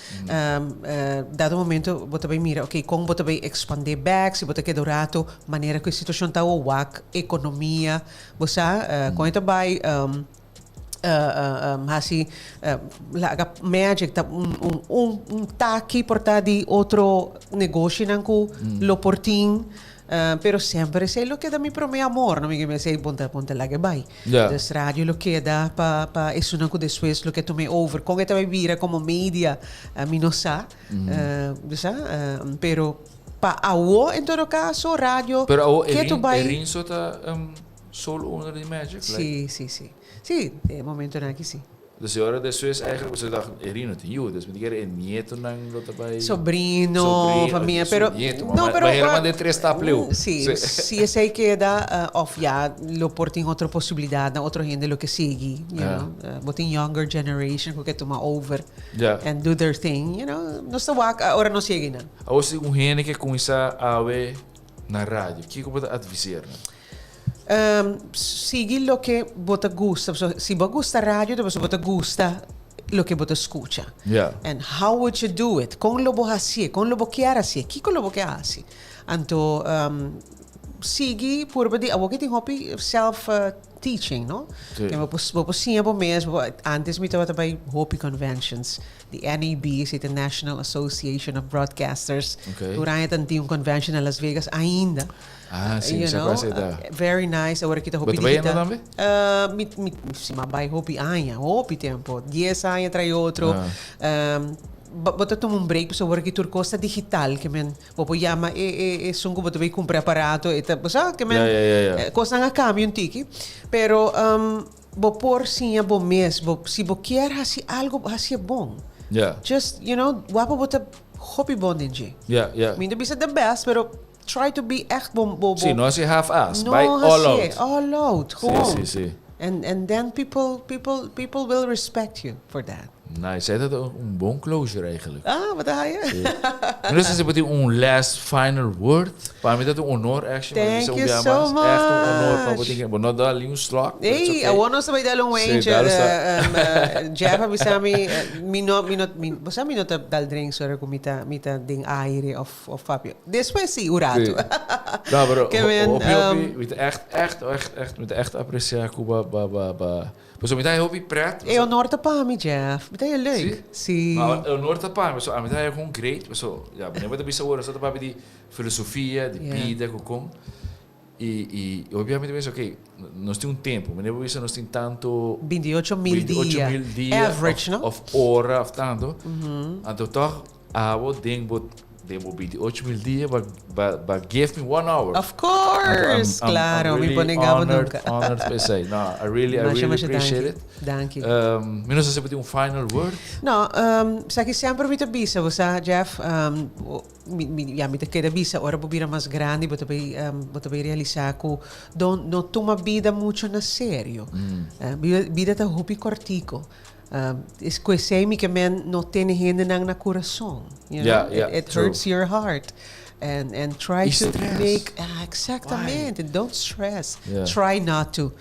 Dado momento bo ta bay mira, ok, con bo ta bay expande bek, si bo ta keda un rato, manera cu e situacion ta awor, wak economia, bo sa, con e ta bay hasi laga magic ta un un un taki por ta di otro negoshinan ku lo por tin pero semper esei lo keda mi prome amor no mi ke mester bon ta bon ta laga e bai dus radio lo keda pa pa esunnan ku despues lo ke tuma e over kon e ta bai bira komo media mi no sa bo sa pero pa awo en todo kaso radio Pero awo ke tu bai Erin so ta Sole owner di Magic? Sí, sí, sí. Sí, den e momentonan aki sí. Dus e ora despues eigenlijk boso dacht, Erin no tin yu, dus mi ta kere e nietonan lo ta bai. Sobrino, Sobrino, famia, su pero nieto, no, ma pero ma helemaal den tres stap leu. Sí, si esei keda of ya lo por tin otro posibilidadnan, otro hende lo ke sigui, you Ja. know. Bo tin younger generation ku ke tuma over Ja. and do their thing, you know. Nos ta wak ora nos yega einan. Awor si un hende ke kuminsá awe na radio, kiko bo ta adviseer nan? Sigui loke bo ta gusta. Pasobra si bo a gusta radio ta pasobra bo ta gusta loke bo ta skucha. Ja. And how would you do it? Kon lo bo hasié? Kon lo bo kier hasié? Kiko lo bo ke hasi? Anto sigui purba di awor ke tin hopi self teaching, no? Sí. Bo por bo por siña bo mes. Bo antes mi tabata bai hopi conventions. Di NAB, esei ta National Association of Broadcasters. Okay. Tur aña tan tin un convention na Las Vegas ainda. Ah, sí, You sa know, cual se da. very nice. Awor aki ta hopi Bo ta bai digital. yendo tambe? Mi, mi, si m'a bai hopi aña, hopi tempo. Dies aña trae otro. Ah. Bo ta tuma un break pasobra awor aki tur cos ta digital. Ke men, bo por yama e, e, esun cu bo ta bai cumpra aparato, e ta, bo sa, ke men, Ja, ja, ja, ja. cosnan a cambia un tiki. Pero, bo por siña bo mes, bo, si bo kier haci algo, haci'e bon. Ja. Just, you know, wak bo ta hopi bon den dje. Ja, ja. Mi no ta bisa the best, pero try to be echt bo, bo, bo. Sí, no haci half-ass, No bai all haci'e, out. all out, Sí, gewoon. sí, sí. And, and then people, people, people will respect you for that. Nice, esei ta un bon closure eigenlijk. Ah, bo ta haya? Sí. Mi no sa si bo tin un last final word. Pa mi ta un honor actually. Thank un you bia so mas. Echt un honor pa bo much. tin ke. Bo no dal ni un slok, but it's Ey, okay. awor nos ta bai dal un Sí, eentje. dal sa. Jeff a bisa mi, mi no, mi no, mi, bo sa mi no ta dal drinks ora ku mi ta, mi ta den aire of, of papia. Despues sí, un rato. Sí. No, pero Ke men, hopi, hopi, mi ta echt, echt, echt, echt, mi ta echt aprecia ku ba, ba, ba, ba. Pasobra mi ta haya hopi pret. E honor ta pa mi, Jeff. Mi ta haya leuk. Si? Si. Ma e honor ta pa mi, pasobra ami ta haya kon great. Pasobra, ya, mi ta bisa awor, nos ta papia di filosofia, di bida, ku kon. I, i hopi mi ta pensa, ok, nos tin un tempu. Mi never bisa nos tin tanto. 28 mil dia. 28 mil dia. Average, no? Of ora, of tanto. Anto toch, abo den bo, den bo 28 mil dia, ba, ba, ba give me one hour. Of course! Anto I'm, Claro, I'm mi really por nenga bo honored, nunca. honored pa esei. No, I really, I Masha, really masha appreciate danki. it. Danki. Mi no sa si bo tin un final word. No, esaki semper mi ta bisa bo sa, Jeff, Mi, mi, ya, mi ta keda bisa, ora bo bira mas grandi, bo ta bay, bo ta bay realisa ku don, no tuma bida mucho na serio. Bida, bida ta hopi kortiko. Es ku esei mi ke men no tene hendenan na kurason, you know? Ya, ya, It, it true. hurts your heart. And, and try I to stress. make, ah, exactamente, don't stress. Yeah. Try not to.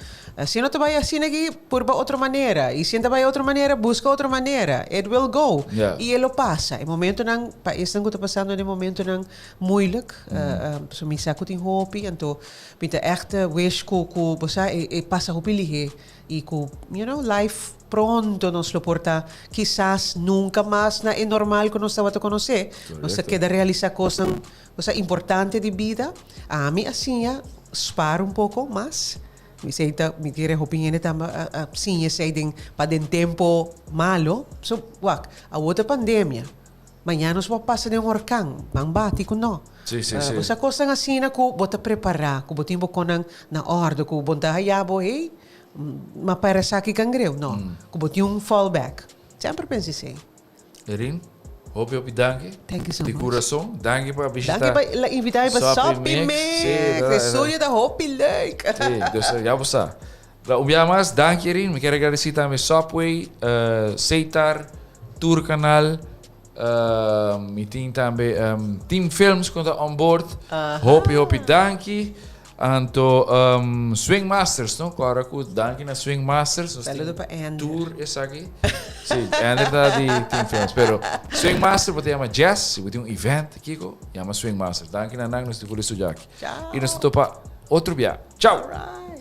Si no ta bai asina aki, purba otro manera. I si no ta bai otro manera, buska otro manera. It will go. Yeah. I e lo pasa. E momentonan, pa esnan ku ta pasando den momentonan moeilijk, pasobra mi sa ku tin hopi, anto mi ta ègt wish ku ku bo sa e e pasa hopi lihé i ku, you know, life pronto nos lo por ta kisas nunka mas na e normal ku nos tabata konosé. Nos ta Korekto. keda realisá kosnan, bo sa, importante di bida. Ami a siña spar un poko mas. Mi sei ta, mi kere hopi hende tambe a a siña esei den pa den tempo malo. So, wak, awor ta pandemia. Mañana nos por pasa den un orkan, ban bati ku no. Sí, sí, sí. Bo sa kosnan asina ku bo ta prepará, ku bo tin bo konan na òrdu, ku bo ta haya bo, hey, m'a pèrdè esaki kangreu. No, ku bo tin un fallback. Semper pensa esei. Erin, hopi hopi danki. Thank you so Di much. kurason, danki pa bishita. Danki pa la invita mi pa Soppy Soppy Mix. Sí, Mix. da, E studio ta hopi leuk. Sí, dus ya bo sa. La, un biaha mas, danki Erin. Mi kier agradeci tambe Subway, Seitar, Tour Canal. Mi tin tambe Team Films ku ta on board. Hopi hopi danki. Anto Swing Masters, no? Ku ora ku danki na Swing Masters. Nos Saludo tin pa Ender. Tour esaki. Sí, Ender ta di Team Films. Pero Swing Masters bo ta yama Jess. Si bo tin un event, kiko? Yama Swing Masters. Danki na nan, nos tin fuli studio aki. Ciao. I nos ta topa otro bia. Ciao! Alright.